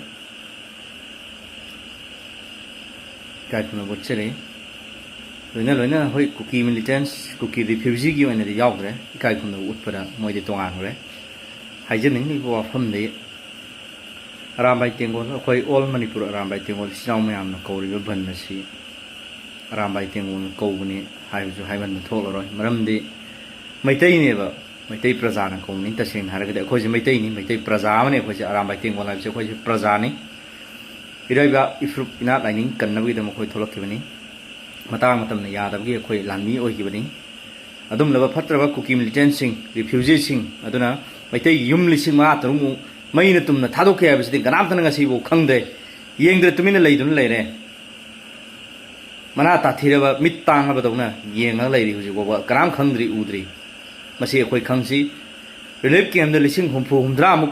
ꯏꯀꯥꯏ ꯈꯨꯝꯅꯕ ꯎꯠꯆꯔꯤ꯫ ꯂꯣꯏꯅ ꯂꯣꯏꯅ ꯍꯣꯏ, ꯀꯨꯀꯤ ꯃꯤꯂꯤꯇꯦꯟꯁ, ꯀꯨꯀꯤ ꯔꯤꯐ꯭ꯌꯨꯖꯤꯒꯤ ꯑꯣꯏꯅꯗꯤ ꯌꯥꯎꯗ꯭ꯔꯦ, ꯏꯀꯥꯏ ꯈꯨꯝꯅꯕ ꯎꯠꯄꯗ ꯃꯣꯏꯗꯤ ꯇꯣꯉꯥꯟꯈ꯭ꯔꯦ꯫ ꯍꯥꯏꯖꯅꯤꯡꯂꯤꯕ ꯋꯥꯐꯝꯗꯤ, ꯑꯔꯥꯝꯕꯥꯏ ꯇꯦꯡꯒꯣꯜ, ꯑꯩꯈꯣꯏ ꯑꯣꯜ ꯃꯅꯤꯄꯨꯔ ꯑꯔꯥꯝꯕꯥꯏ ꯇꯦꯡꯒꯣꯜ ꯏꯆꯤꯜ ꯏꯅꯥꯎ ꯃꯌꯥꯝꯅ ꯀꯧꯔꯤꯕ ꯕꯟ ꯑꯁꯤ ꯑꯔꯥꯝꯕꯥꯏ ꯇꯦꯡꯒꯣꯜꯅ ꯀꯧꯕꯅꯤ ꯍꯥꯏꯕꯁꯨ ꯍꯥꯏꯃꯟꯕ ꯊꯣꯛꯂꯔꯣꯏ꯫ ꯃꯔꯝꯗꯤ ꯃꯩꯇꯩꯅꯦꯕ, ꯃꯩꯇꯩ ꯄ꯭ꯔꯖꯥꯅ ꯀꯧꯕꯅꯤ꯫ ꯇꯁꯦꯡꯅ ꯍꯥꯏꯔꯒꯗꯤ ꯑꯩꯈꯣꯏꯁꯦ ꯃꯩꯇꯩꯅꯤ, ꯃꯩꯇꯩ ꯄ꯭ꯔꯖꯥ ꯑꯃꯅꯤ꯫ ꯑꯩꯈꯣꯏꯁꯦ ꯑꯔꯥꯝꯕꯥꯏ ꯇꯦꯡꯒꯣꯜ ꯍꯥꯏꯕꯁꯦ ꯑꯩꯈꯣꯏꯁꯦ ꯄ꯭ꯔꯖꯥꯅꯤ꯫ ꯏꯔꯩꯕꯥꯛ ꯏꯐꯨꯔꯨꯞ ꯏꯅꯥꯠ ꯂꯥꯏꯅꯤꯡ ꯀꯟꯅꯕꯒꯤꯗꯃꯛ ꯑꯩꯈꯣꯏ ꯊꯣꯛꯂꯛꯈꯤꯕꯅꯤ꯫ ꯃꯇꯥꯡ ꯃꯇꯝꯅ ꯌꯥꯗꯕꯒꯤ ꯑꯩꯈꯣꯏ ꯂꯥꯟꯃꯤ ꯑꯣꯏꯈꯤꯕꯅꯤ꯫ ꯑꯗꯨꯝꯂꯕ ꯐꯠꯇ꯭ꯔꯕ ꯀꯨꯀꯤ ꯃꯤꯂꯤꯇꯦꯟꯁꯤꯡ, ꯔꯤꯐ꯭ꯌꯨꯖꯤꯁꯤꯡ ꯑꯗꯨꯅ ꯃꯩꯇꯩꯒꯤ ꯌꯨꯝ ꯂꯤꯁꯤꯡ ꯃꯉꯥ ꯇꯔꯨꯛꯃꯨꯛ ꯃꯩꯅ ꯇꯨꯝꯅ ꯊꯥꯗꯣꯛꯈꯤ ꯍꯥꯏꯕꯁꯤꯗꯤ ꯀꯅꯥꯝꯇꯅ ꯉꯁꯤꯐꯥꯎ ꯈꯪꯗꯦ꯫ ꯌꯦꯡꯗ꯭ꯔꯦ, ꯇꯨꯃꯤꯟꯅ ꯂꯩꯗꯨꯅ ꯂꯩꯔꯦ꯫ ꯃꯅꯥ ꯇꯥꯊꯤꯔꯕ ꯃꯤꯠ ꯇꯥꯡꯂꯕꯗꯧꯅ ꯌꯦꯡꯉꯒ ꯂꯩꯔꯤ ꯍꯧꯖꯤꯛ ꯐꯥꯎꯕ꯫ ꯀꯅꯥꯝ ꯈꯪꯗ꯭ꯔꯤ, ꯎꯗ꯭ꯔꯤ꯫ ꯃꯁꯤ ꯑꯩꯈꯣꯏ ꯈꯪꯁꯤ꯫ ꯔꯤꯂꯤꯐ ꯀꯦꯝꯞꯇ ꯂꯤꯁꯤꯡ ꯍꯨꯝꯐꯨ ꯍꯨꯝꯗ꯭ꯔꯥꯃꯨꯛ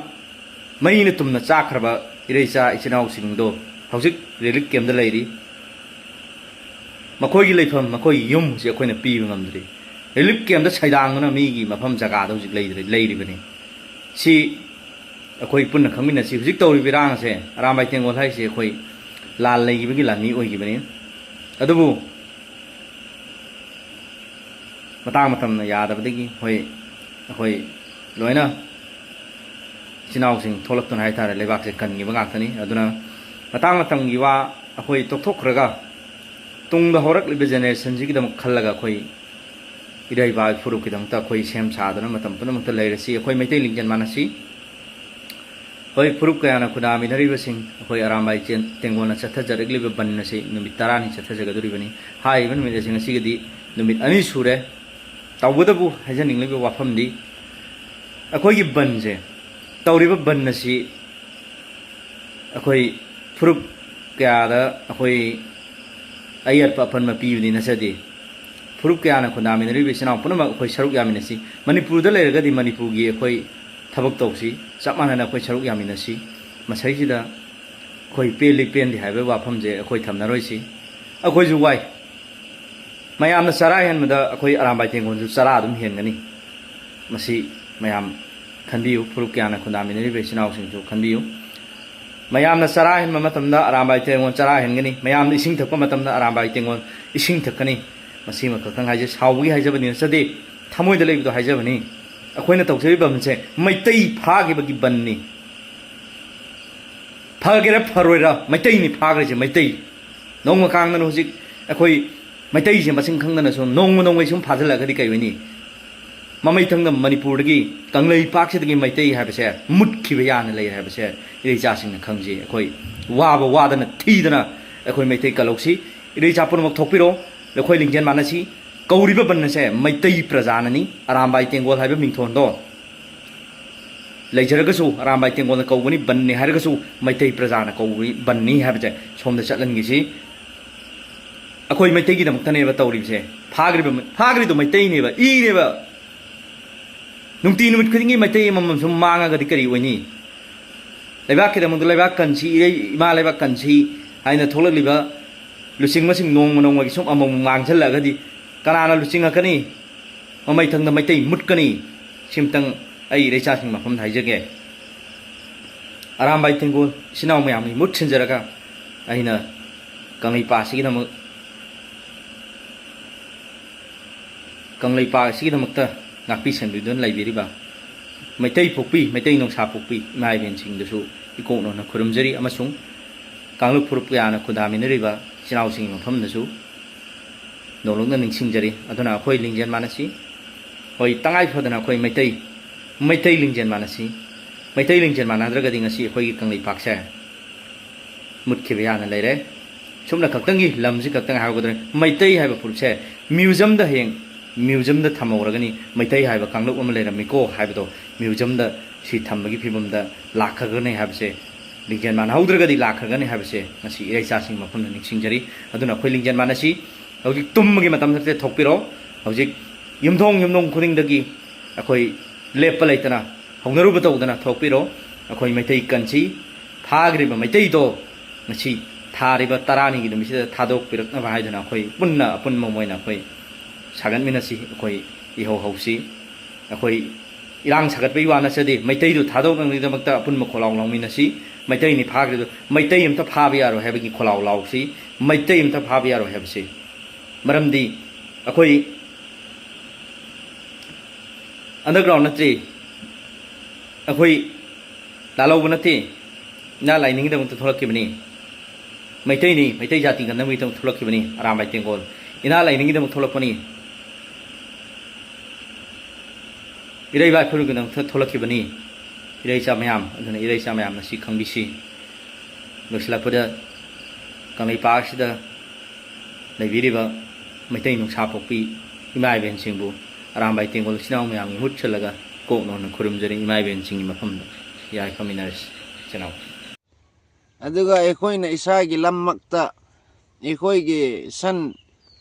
ꯃꯩꯅ ꯇꯨꯝꯅ ꯆꯥꯛꯈ꯭ꯔꯕ ꯏꯔꯩꯆꯥ ꯏꯆꯤꯟ ꯏꯅꯥꯎꯁꯤꯡꯗꯣ ꯍꯧꯖꯤꯛ ꯔꯤꯂꯤꯐ ꯀꯦꯝꯞꯇ ꯂꯩꯔꯤ꯫ ꯃꯈꯣꯏꯒꯤ ꯂꯩꯐꯝ, ꯃꯈꯣꯏꯒꯤ ꯌꯨꯝꯁꯤ ꯑꯩꯈꯣꯏꯅ ꯄꯤꯕ ꯉꯝꯗ꯭ꯔꯤ꯫ ꯔꯤꯂꯤꯐ ꯀꯦꯝꯞꯇ ꯁꯩꯗꯥꯡꯗꯨꯅ ꯃꯤꯒꯤ ꯃꯐꯝ ꯖꯒꯥꯗ ꯍꯧꯖꯤꯛ ꯂꯩꯗ꯭ꯔꯤ-, ꯂꯩꯔꯤꯕꯅꯤ꯫ ꯁꯤ ꯑꯩꯈꯣꯏ ꯄꯨꯟꯅ ꯈꯪꯃꯤꯟꯅꯁꯤ꯫ ꯍꯧꯖꯤꯛ ꯇꯧꯔꯤꯕ ꯏꯔꯥꯡ ꯑꯁꯦ, ꯑꯔꯥꯝꯕꯥꯏ ꯇꯦꯡꯒꯣꯜ ꯍꯥꯏꯁꯦ ꯑꯩꯈꯣꯏ ꯂꯥꯟ ꯂꯩꯈꯤꯕꯒꯤ ꯂꯥꯟꯃꯤ ꯑꯣꯏꯈꯤꯕꯅꯤ꯫ ꯑꯗꯨꯕꯨ ꯃꯇꯥꯡ ꯃꯇꯝꯅ ꯌꯥꯗꯕꯗꯒꯤ ꯍꯣꯏ ꯑꯩꯈꯣꯏ ꯂꯣꯏꯅ ꯏꯆꯤꯟ ꯏꯅꯥꯎꯁꯤꯡ ꯊꯣꯛꯂꯛꯇꯨꯅ ꯍꯥꯏꯇꯥꯔꯦ, ꯂꯩꯕꯥꯛꯁꯦ ꯀꯟꯈꯤꯕ ꯉꯥꯛꯇꯅꯤ꯫ ꯑꯗꯨꯅ ꯃꯇꯥꯡ ꯃꯇꯝꯒꯤ ꯋꯥ ꯑꯩꯈꯣꯏ ꯇꯣꯛꯊꯣꯛꯈ꯭ꯔꯒ ꯇꯨꯡꯗ ꯍꯧꯔꯛꯂꯤꯕ generationꯁꯤꯒꯤꯗꯃꯛ ꯈꯜꯂꯒ ꯑꯩꯈꯣꯏ ꯏꯔꯩꯕꯥꯛ ꯐꯨꯔꯨꯞꯀꯤꯗꯃꯛꯇ ꯑꯩꯈꯣꯏ ꯁꯦꯝ ꯁꯥꯗꯨꯅ ꯃꯇꯝ ꯄꯨꯝꯅꯃꯛꯇ ꯂꯩꯔꯁꯤ꯫ ꯑꯩꯈꯣꯏ ꯃꯩꯇꯩ ꯂꯤꯡꯖꯦꯜ ꯃꯥꯟꯅꯁꯤ꯫ ꯍꯣꯏ, ꯐꯨꯔꯨꯞ ꯀꯌꯥꯅ ꯈꯨꯟꯗꯥꯃꯤꯟꯅꯔꯤꯕꯁꯤꯡ, ꯑꯩꯈꯣꯏ ꯑꯔꯥꯝꯕꯥꯏ ꯆꯦꯟ-, ꯇꯦꯡꯒꯣꯜꯅ ꯆꯠꯊꯖꯔꯛꯂꯤꯕ ꯕꯟ ꯑꯁꯤ ꯅꯨꯃꯤꯠ ꯇꯔꯥꯅꯤ ꯆꯠꯊꯖꯒꯗꯧꯔꯤꯕꯅꯤ꯫ ꯍꯥꯏꯔꯤꯕ ꯅꯨꯃꯤꯠ ꯑꯁꯤ ꯉꯁꯤꯒꯗꯤ ꯅꯨꯃꯤꯠ ꯑꯅꯤ ꯁꯨꯔꯦ꯫ ꯇꯧꯕꯇꯕꯨ ꯍꯥꯏꯖꯅꯤꯡꯂꯤꯕ ꯋꯥꯐꯝꯗꯤ, ꯑꯩꯈꯣꯏꯒꯤ ꯕꯟꯁꯦ, ꯇꯧꯔꯤꯕ ꯕꯟ ꯑꯁꯤ ꯑꯩꯈꯣꯏ ꯐꯨꯔꯨꯞ ꯀꯌꯥꯗ ꯑꯩꯈꯣꯏ ꯑꯌꯦꯠꯄ ꯑꯄꯟꯕ ꯄꯤꯕꯗꯤ ꯅꯠꯆꯗꯦ꯫ ꯐꯨꯔꯨꯞ ꯀꯌꯥꯅ ꯈꯨꯟꯗꯥꯃꯤꯟꯅꯔꯤꯕ ꯏꯆꯤꯟ ꯏꯅꯥꯎ ꯄꯨꯝꯅꯃꯛ ꯑꯩꯈꯣꯏ ꯁꯔꯨꯛ ꯌꯥꯃꯤꯟꯅꯁꯤ꯫ ꯃꯅꯤꯄꯨꯔꯗ ꯂꯩꯔꯒꯗꯤ ꯃꯅꯤꯄꯨꯔꯒꯤ ꯑꯩꯈꯣꯏ ꯊꯕꯛ ꯇꯧꯁꯤ꯫ ꯆꯞ ꯃꯥꯟꯅꯅ ꯑꯩꯈꯣꯏ ꯁꯔꯨꯛ ꯌꯥꯃꯤꯟꯅꯁꯤ꯫ ꯃꯁꯤꯁꯤꯗ ꯑꯩꯈꯣꯏ ꯄꯦꯜꯂꯤ ꯄꯦꯟꯗꯦ ꯍꯥꯏꯕꯒꯤ ꯋꯥꯐꯝꯁꯦ ꯑꯩꯈꯣꯏ ꯊꯝꯅꯔꯣꯏꯁꯤ꯫ ꯑꯩꯈꯣꯏꯁꯨ ꯋꯥꯏ꯫ ꯃꯌꯥꯝꯅ ꯆꯔꯥ ꯍꯦꯟꯕꯗ ꯑꯩꯈꯣꯏ ꯑꯔꯥꯝꯕꯥꯏ ꯇꯦꯡꯒꯣꯜꯁꯨ ꯆꯔꯥ ꯑꯗꯨꯝ ꯍꯦꯟꯒꯅꯤ꯫ ꯃꯁꯤ ꯃꯌꯥꯝ ꯈꯟꯕꯤꯌꯨ, ꯐꯨꯔꯨꯞ ꯀꯌꯥꯅ ꯈꯨꯟꯗꯥꯃꯤꯟꯅꯔꯤꯕ ꯏꯆꯤꯟ ꯏꯅꯥꯎꯁꯤꯡꯁꯨ ꯈꯟꯕꯤꯌꯨ꯫ ꯃꯌꯥꯝꯅ ꯆꯔꯥ ꯍꯦꯟꯕ ꯃꯇꯝꯗ ꯑꯔꯥꯝꯕꯥꯏ ꯇꯦꯡꯒꯣꯜ ꯆꯔꯥ ꯍꯦꯟꯒꯅꯤ, ꯃꯌꯥꯝꯅ ꯏꯁꯤꯡ ꯊꯛꯄ ꯃꯇꯝꯗ ꯑꯔꯥꯝꯕꯥꯏ ꯇꯦꯡꯒꯣꯜ ꯏꯁꯤꯡ ꯊꯛꯀꯅꯤ꯫ ꯃꯁꯤꯃ ꯈꯛꯇꯪ ꯍꯥꯏꯖꯩ, ꯁꯥꯎꯕꯒꯤ ꯍꯥꯏꯖꯕꯗꯤ ꯅꯠꯆꯗꯦ, ꯊꯃꯣꯏꯗ ꯂꯩꯕꯗꯣ ꯍꯥꯏꯖꯕꯅꯤ꯫ ꯑꯩꯈꯣꯏꯅ ꯇꯧꯖꯔꯤꯕ ꯕꯟꯁꯦ ꯃꯩꯇꯩ ꯐꯥꯈꯤꯕꯒꯤ ꯕꯟꯅꯤ꯫ ꯐꯒꯦꯔꯥ ꯐꯔꯣꯏꯔꯥ, ꯃꯩꯇꯩꯅꯤ ꯐꯥꯈ꯭ꯔꯤꯁꯦ, ꯃꯩꯇꯩ꯫ ꯅꯣꯡꯃ ꯀꯥꯡꯗꯅ ꯍꯧꯖꯤꯛ ꯑꯩꯈꯣꯏ ꯃꯩꯇꯩꯁꯦ ꯃꯁꯤꯡ ꯈꯪꯗꯅ ꯁꯨꯝ ꯅꯣꯡꯃ ꯅꯣꯡꯃꯒꯤ ꯁꯨꯝ ꯐꯥꯖꯤꯜꯂꯛꯑꯒꯗꯤ ꯀꯩ ꯑꯣꯏꯅꯤ? ꯃꯃꯩꯊꯪꯗ ꯃꯅꯤꯄꯨꯔꯗꯒꯤ, ꯀꯪꯂꯩꯄꯥꯛꯁꯤꯗꯒꯤ ꯃꯩꯇꯩ ꯍꯥꯏꯕꯁꯦ ꯃꯨꯠꯈꯤꯕ ꯌꯥꯅ ꯂꯩꯔꯦ ꯍꯥꯏꯕꯁꯦ ꯏꯔꯩꯆꯥꯁꯤꯡꯅ ꯈꯪꯖꯩ꯫ ꯑꯩꯈꯣꯏ ꯋꯥꯕ ꯋꯥꯗꯅ ꯊꯤꯗꯅ ꯑꯩꯈꯣꯏ ꯃꯩꯇꯩ ꯀꯜꯍꯧꯁꯤ꯫ ꯏꯔꯩꯆꯥ ꯄꯨꯝꯅꯃꯛ ꯊꯣꯛꯄꯤꯔꯣ, ꯑꯩꯈꯣꯏ ꯂꯤꯡꯖꯦꯜ ꯃꯥꯟꯅꯁꯤ꯫ ꯀꯧꯔꯤꯕ ꯕꯟ ꯑꯁꯦ ꯃꯩꯇꯩ ꯄ꯭ꯔꯖꯥꯅꯅꯤ꯫ ꯑꯔꯥꯝꯕꯥꯏ ꯇꯦꯡꯒꯣꯜ ꯍꯥꯏꯕ ꯃꯤꯡꯊꯣꯟꯗꯣ ꯂꯩꯖꯔꯒꯁꯨ, ꯑꯔꯥꯝꯕꯥꯏ ꯇꯦꯡꯒꯣꯜꯅ ꯀꯧꯕꯅꯤ, ꯕꯟꯅꯤ ꯍꯥꯏꯔꯒꯁꯨ ꯃꯩꯇꯩ ꯄ꯭ꯔꯖꯥꯅ ꯀꯧꯕꯅꯤ, ꯕꯟꯅꯤ ꯍꯥꯏꯕꯁꯦ ꯁꯣꯝꯗ ꯆꯠꯍꯟꯈꯤꯁꯤ꯫ ꯑꯩꯈꯣꯏ ꯃꯩꯇꯩꯒꯤꯗꯃꯛꯇꯅꯦꯕ ꯇꯧꯔꯤꯕꯁꯦ꯫ ꯐꯥꯈ꯭ꯔꯤꯕ, ꯐꯥꯈ꯭ꯔꯤꯗꯣ ꯃꯩꯇꯩꯅꯦꯕ, ꯏꯅꯦꯕ꯫ ꯅꯨꯡꯇꯤ ꯅꯨꯃꯤꯠ ꯈꯨꯗꯤꯡꯒꯤ ꯃꯩꯇꯩ ꯑꯃꯃꯝ ꯁꯨꯝ ꯃꯥꯡꯉꯒꯗꯤ ꯀꯔꯤ ꯑꯣꯏꯅꯤ? ꯂꯩꯕꯥꯛꯀꯤꯗꯃꯛꯇ ꯂꯩꯕꯥꯛ ꯀꯟꯁꯤ, ꯏꯔꯩ, ꯏꯃꯥ ꯂꯩꯕꯥꯛ ꯀꯟꯁꯤ ꯍꯥꯏꯅ ꯊꯣꯛꯂꯛꯂꯤꯕ ꯂꯨꯆꯤꯡꯕꯁꯤꯡ ꯅꯣꯡꯃ ꯅꯣꯡꯃꯒꯤ ꯁꯨꯝ ꯑꯃꯃꯝ ꯃꯥꯡꯁꯤꯜꯂꯛꯑꯒꯗꯤ ꯀꯅꯥꯅ ꯂꯨꯆꯤꯡꯉꯛꯀꯅꯤ? ꯃꯃꯩꯊꯪꯗ ꯃꯩꯇꯩ ꯃꯨꯠꯀꯅꯤ꯫ ꯁꯤꯝꯇꯪ ꯑꯩ ꯏꯔꯩꯆꯥꯁꯤꯡ ꯃꯐꯝꯗ ꯍꯥꯏꯖꯒꯦ꯫ ꯑꯔꯥꯝꯕꯥꯏ ꯇꯦꯡꯒꯣꯜ ꯏꯆꯤꯟ ꯏꯅꯥꯎ ꯃꯌꯥꯝꯒꯤ ꯃꯍꯨꯠ ꯁꯤꯟꯖꯔꯒ ꯑꯩꯅ ꯀꯪꯂꯩꯄꯥꯛ ꯑꯁꯤꯒꯤꯗꯃꯛ ꯀꯪꯂꯩꯄꯥꯛ ꯑꯁꯤꯒꯤꯗꯃꯛꯇ ꯉꯥꯛꯄꯤ ꯁꯦꯟꯕꯤꯗꯨꯅ ꯂꯩꯕꯤꯔꯤꯕ ꯃꯩꯇꯩ ꯄꯣꯛꯄꯤ, ꯃꯩꯇꯩ ꯅꯨꯡꯁꯥ ꯄꯣꯛꯄꯤ ꯏꯃꯥ ꯏꯕꯦꯟꯁꯤꯡꯗꯁꯨ ꯏꯀꯣꯛꯅꯅ ꯈꯨꯔꯨꯝꯖꯔꯤ, ꯑꯃꯁꯨꯡ ꯀꯥꯡꯂꯨꯞ ꯐꯨꯔꯨꯞ ꯀꯌꯥꯅ ꯈꯨꯟꯗꯥꯃꯤꯟꯅꯔꯤꯕ ꯏꯆꯤꯟ ꯏꯅꯥꯎꯁꯤꯡꯒꯤ ꯃꯐꯝꯗꯁꯨ ꯅꯣꯡꯂꯨꯛꯅ ꯅꯤꯡꯁꯤꯡꯖꯔꯤ꯫ ꯑꯗꯨꯅ ꯑꯩꯈꯣꯏ ꯂꯤꯡꯖꯦꯜ ꯃꯥꯟꯅꯁꯤ꯫ ꯍꯣꯏ, ꯇꯉꯥꯏ ꯐꯗꯅ ꯑꯩꯈꯣꯏ ꯃꯩꯇꯩ, ꯃꯩꯇꯩ ꯂꯤꯡꯖꯦꯜ ꯃꯥꯟꯅꯁꯤ꯫ ꯃꯩꯇꯩ ꯂꯤꯡꯖꯦꯜ ꯃꯥꯟꯅꯗ꯭ꯔꯒꯗꯤ ꯉꯁꯤ ꯑꯩꯈꯣꯏꯒꯤ ꯀꯪꯂꯩꯄꯥꯛꯁꯦ ꯃꯨꯠꯈꯤꯕ ꯌꯥꯅ ꯂꯩꯔꯦ꯫ ꯁꯨꯝꯅ ꯈꯛꯇꯪꯒꯤ ꯂꯝꯁꯤ ꯈꯛꯇꯪ ꯍꯥꯏꯍꯧꯒꯗ꯭ꯔꯦ, ꯃꯩꯇꯩ ꯍꯥꯏꯕ ꯐꯨꯔꯨꯞꯁꯦ ꯃ꯭ꯌꯨꯖꯝꯗ ꯍꯌꯦꯡ ꯃ꯭ꯌꯨꯖꯝꯗ ꯊꯝꯍꯧꯔꯒꯅꯤ, ꯃꯩꯇꯩ ꯍꯥꯏꯕ ꯀꯥꯡꯂꯨꯞ ꯑꯃ ꯂꯩꯔꯝꯃꯤꯀꯣ ꯍꯥꯏꯕꯗꯣ ꯃ꯭ꯌꯨꯖꯝꯗ ꯁꯤ ꯊꯝꯕꯒꯤ ꯐꯤꯕꯝꯗ ꯂꯥꯛꯈ꯭ꯔꯒꯅꯤ ꯍꯥꯏꯕꯁꯦ, ꯂꯤꯡꯖꯦꯜ ꯃꯥꯟꯅꯍꯧꯗ꯭ꯔꯒꯗꯤ ꯂꯥꯛꯈ꯭ꯔꯒꯅꯤ ꯍꯥꯏꯕꯁꯦ ꯉꯁꯤ ꯏꯔꯩꯆꯥꯁꯤꯡꯒꯤ ꯃꯐꯝꯗ ꯅꯤꯡꯁꯤꯡꯖꯔꯤ꯫ ꯑꯗꯨꯅ ꯑꯩꯈꯣꯏ ꯂꯤꯡꯖꯦꯜ ꯃꯥꯟꯅꯁꯤ꯫ ꯍꯧꯖꯤꯛ ꯇꯨꯝꯕꯒꯤ ꯃꯇꯝ ꯅꯠꯇꯦ, ꯊꯣꯛꯄꯤꯔꯣ꯫ ꯍꯧꯖꯤꯛ ꯌꯨꯝꯊꯣꯡ ꯌꯨꯝꯊꯣꯡ ꯈꯨꯗꯤꯡꯗꯒꯤ ꯑꯩꯈꯣꯏ ꯂꯦꯞꯄ ꯂꯩꯇꯅ ꯍꯧꯅꯔꯨꯕ ꯇꯧꯗꯅ ꯊꯣꯛꯄꯤꯔꯣ꯫ ꯑꯩꯈꯣꯏ ꯃꯩꯇꯩ ꯀꯟꯁꯤ, ꯐꯥꯈ꯭ꯔꯤꯕ ꯃꯩꯇꯩꯗꯣ ꯉꯁꯤ ꯊꯥꯔꯤꯕ ꯇꯔꯥꯅꯤꯒꯤ ꯅꯨꯃꯤꯠꯁꯤꯗ ꯊꯥꯗꯣꯛꯄꯤꯔꯛꯅꯕ ꯍꯥꯏꯗꯨꯅ ꯑꯩꯈꯣꯏ ꯄꯨꯟꯅ ꯑꯄꯨꯟꯕ ꯑꯣꯏꯅ ꯑꯩꯈꯣꯏ ꯁꯥꯒꯠꯃꯤꯟꯅꯁꯤ, ꯑꯩꯈꯣꯏ ꯏꯍꯧ ꯍꯧꯁꯤ꯫ ꯑꯩꯈꯣꯏ ꯏꯔꯥꯡ ꯁꯥꯒꯠꯄꯒꯤ ꯋꯥ ꯅꯠꯆꯗꯦ, ꯃꯩꯇꯩꯗꯨ ꯊꯥꯗꯣꯛꯅꯕꯒꯤꯗꯃꯛꯇ ꯑꯄꯨꯟꯕ ꯈꯣꯜꯂꯥꯎ ꯂꯥꯎꯃꯤꯟꯅꯁꯤ꯫ ꯃꯩꯇꯩꯅꯤ ꯐꯥꯈ꯭ꯔꯤꯗꯨ, ꯃꯩꯇꯩ ꯑꯝꯇ ꯐꯥꯕ ꯌꯥꯔꯣꯏ ꯍꯥꯏꯕꯒꯤ ꯈꯣꯜꯂꯥꯎ ꯂꯥꯎꯁꯤ꯫ ꯃꯩꯇꯩ ꯑꯝꯇ ꯐꯥꯕ ꯌꯥꯔꯣꯏ ꯍꯥꯏꯕꯁꯤ꯫ ꯃꯔꯝꯗꯤ ꯑꯩꯈꯣꯏ underground ꯅꯠꯇ꯭ꯔꯤ, ꯑꯩꯈꯣꯏ ꯂꯥꯜꯍꯧꯕ ꯅꯠꯇꯦ, ꯏꯅꯥ ꯂꯥꯏꯅꯤꯡꯒꯤꯗꯃꯛꯇ ꯊꯣꯛꯂꯛꯈꯤꯕꯅꯤ꯫ ꯃꯩꯇꯩꯅꯤ, ꯃꯩꯇꯩ ꯖꯥꯇꯤ ꯀꯟꯅꯕꯒꯤꯗꯃꯛ ꯊꯣꯛꯂꯛꯈꯤꯕꯅꯤ꯫ ꯑꯔꯥꯝꯕꯥꯏ ꯇꯦꯡꯒꯣꯜ ꯏꯅꯥ ꯂꯥꯏꯅꯤꯡꯒꯤꯗꯃꯛ ꯊꯣꯛꯂꯛꯄꯅꯤ꯫ ꯏꯔꯩ ꯏꯄꯥ ꯏꯄꯨꯒꯤꯗꯃꯛꯇ ꯊꯣꯛꯂꯛꯈꯤꯕꯅꯤ꯫ ꯏꯔꯩꯆꯥ ꯃꯌꯥꯝ, ꯑꯗꯨꯅ ꯏꯔꯩꯆꯥ ꯃꯌꯥꯝꯅ ꯁꯤ ꯈꯪꯕꯤꯁꯤ꯫ ꯂꯣꯏꯁꯤꯜꯂꯛꯄꯗ ꯀꯪꯂꯩꯄꯥꯛ ꯑꯁꯤꯗ ꯂꯩꯕꯤꯔꯤꯕ ꯃꯩꯇꯩ ꯅꯨꯡꯁꯥ ꯄꯣꯛꯄꯤ ꯏꯃꯥ ꯏꯕꯦꯟꯁꯤꯡꯕꯨ ꯑꯔꯥꯝꯕꯥꯏ ꯇꯦꯡꯒꯣꯜ ꯏꯆꯤꯟ ꯏꯅꯥꯎ ꯃꯌꯥꯝꯒꯤ ꯃꯍꯨꯠ ꯁꯤꯜꯂꯒ ꯀꯣꯛꯅꯣꯟꯅ ꯈꯨꯔꯨꯝꯖꯔꯤ꯫ ꯏꯃꯥ ꯏꯕꯦꯟꯁꯤꯡꯒꯤ ꯃꯐꯝꯗ ꯌꯥꯏꯐꯃꯤꯟꯅꯔꯁꯤ ꯏꯆꯤꯟ ꯏꯅꯥꯎ꯫ ꯑꯗꯨꯒ ꯑꯩꯈꯣꯏꯅ ꯏꯁꯥꯒꯤ ꯂꯝꯃꯛꯇ ꯑꯩꯈꯣꯏꯒꯤ ꯁꯟ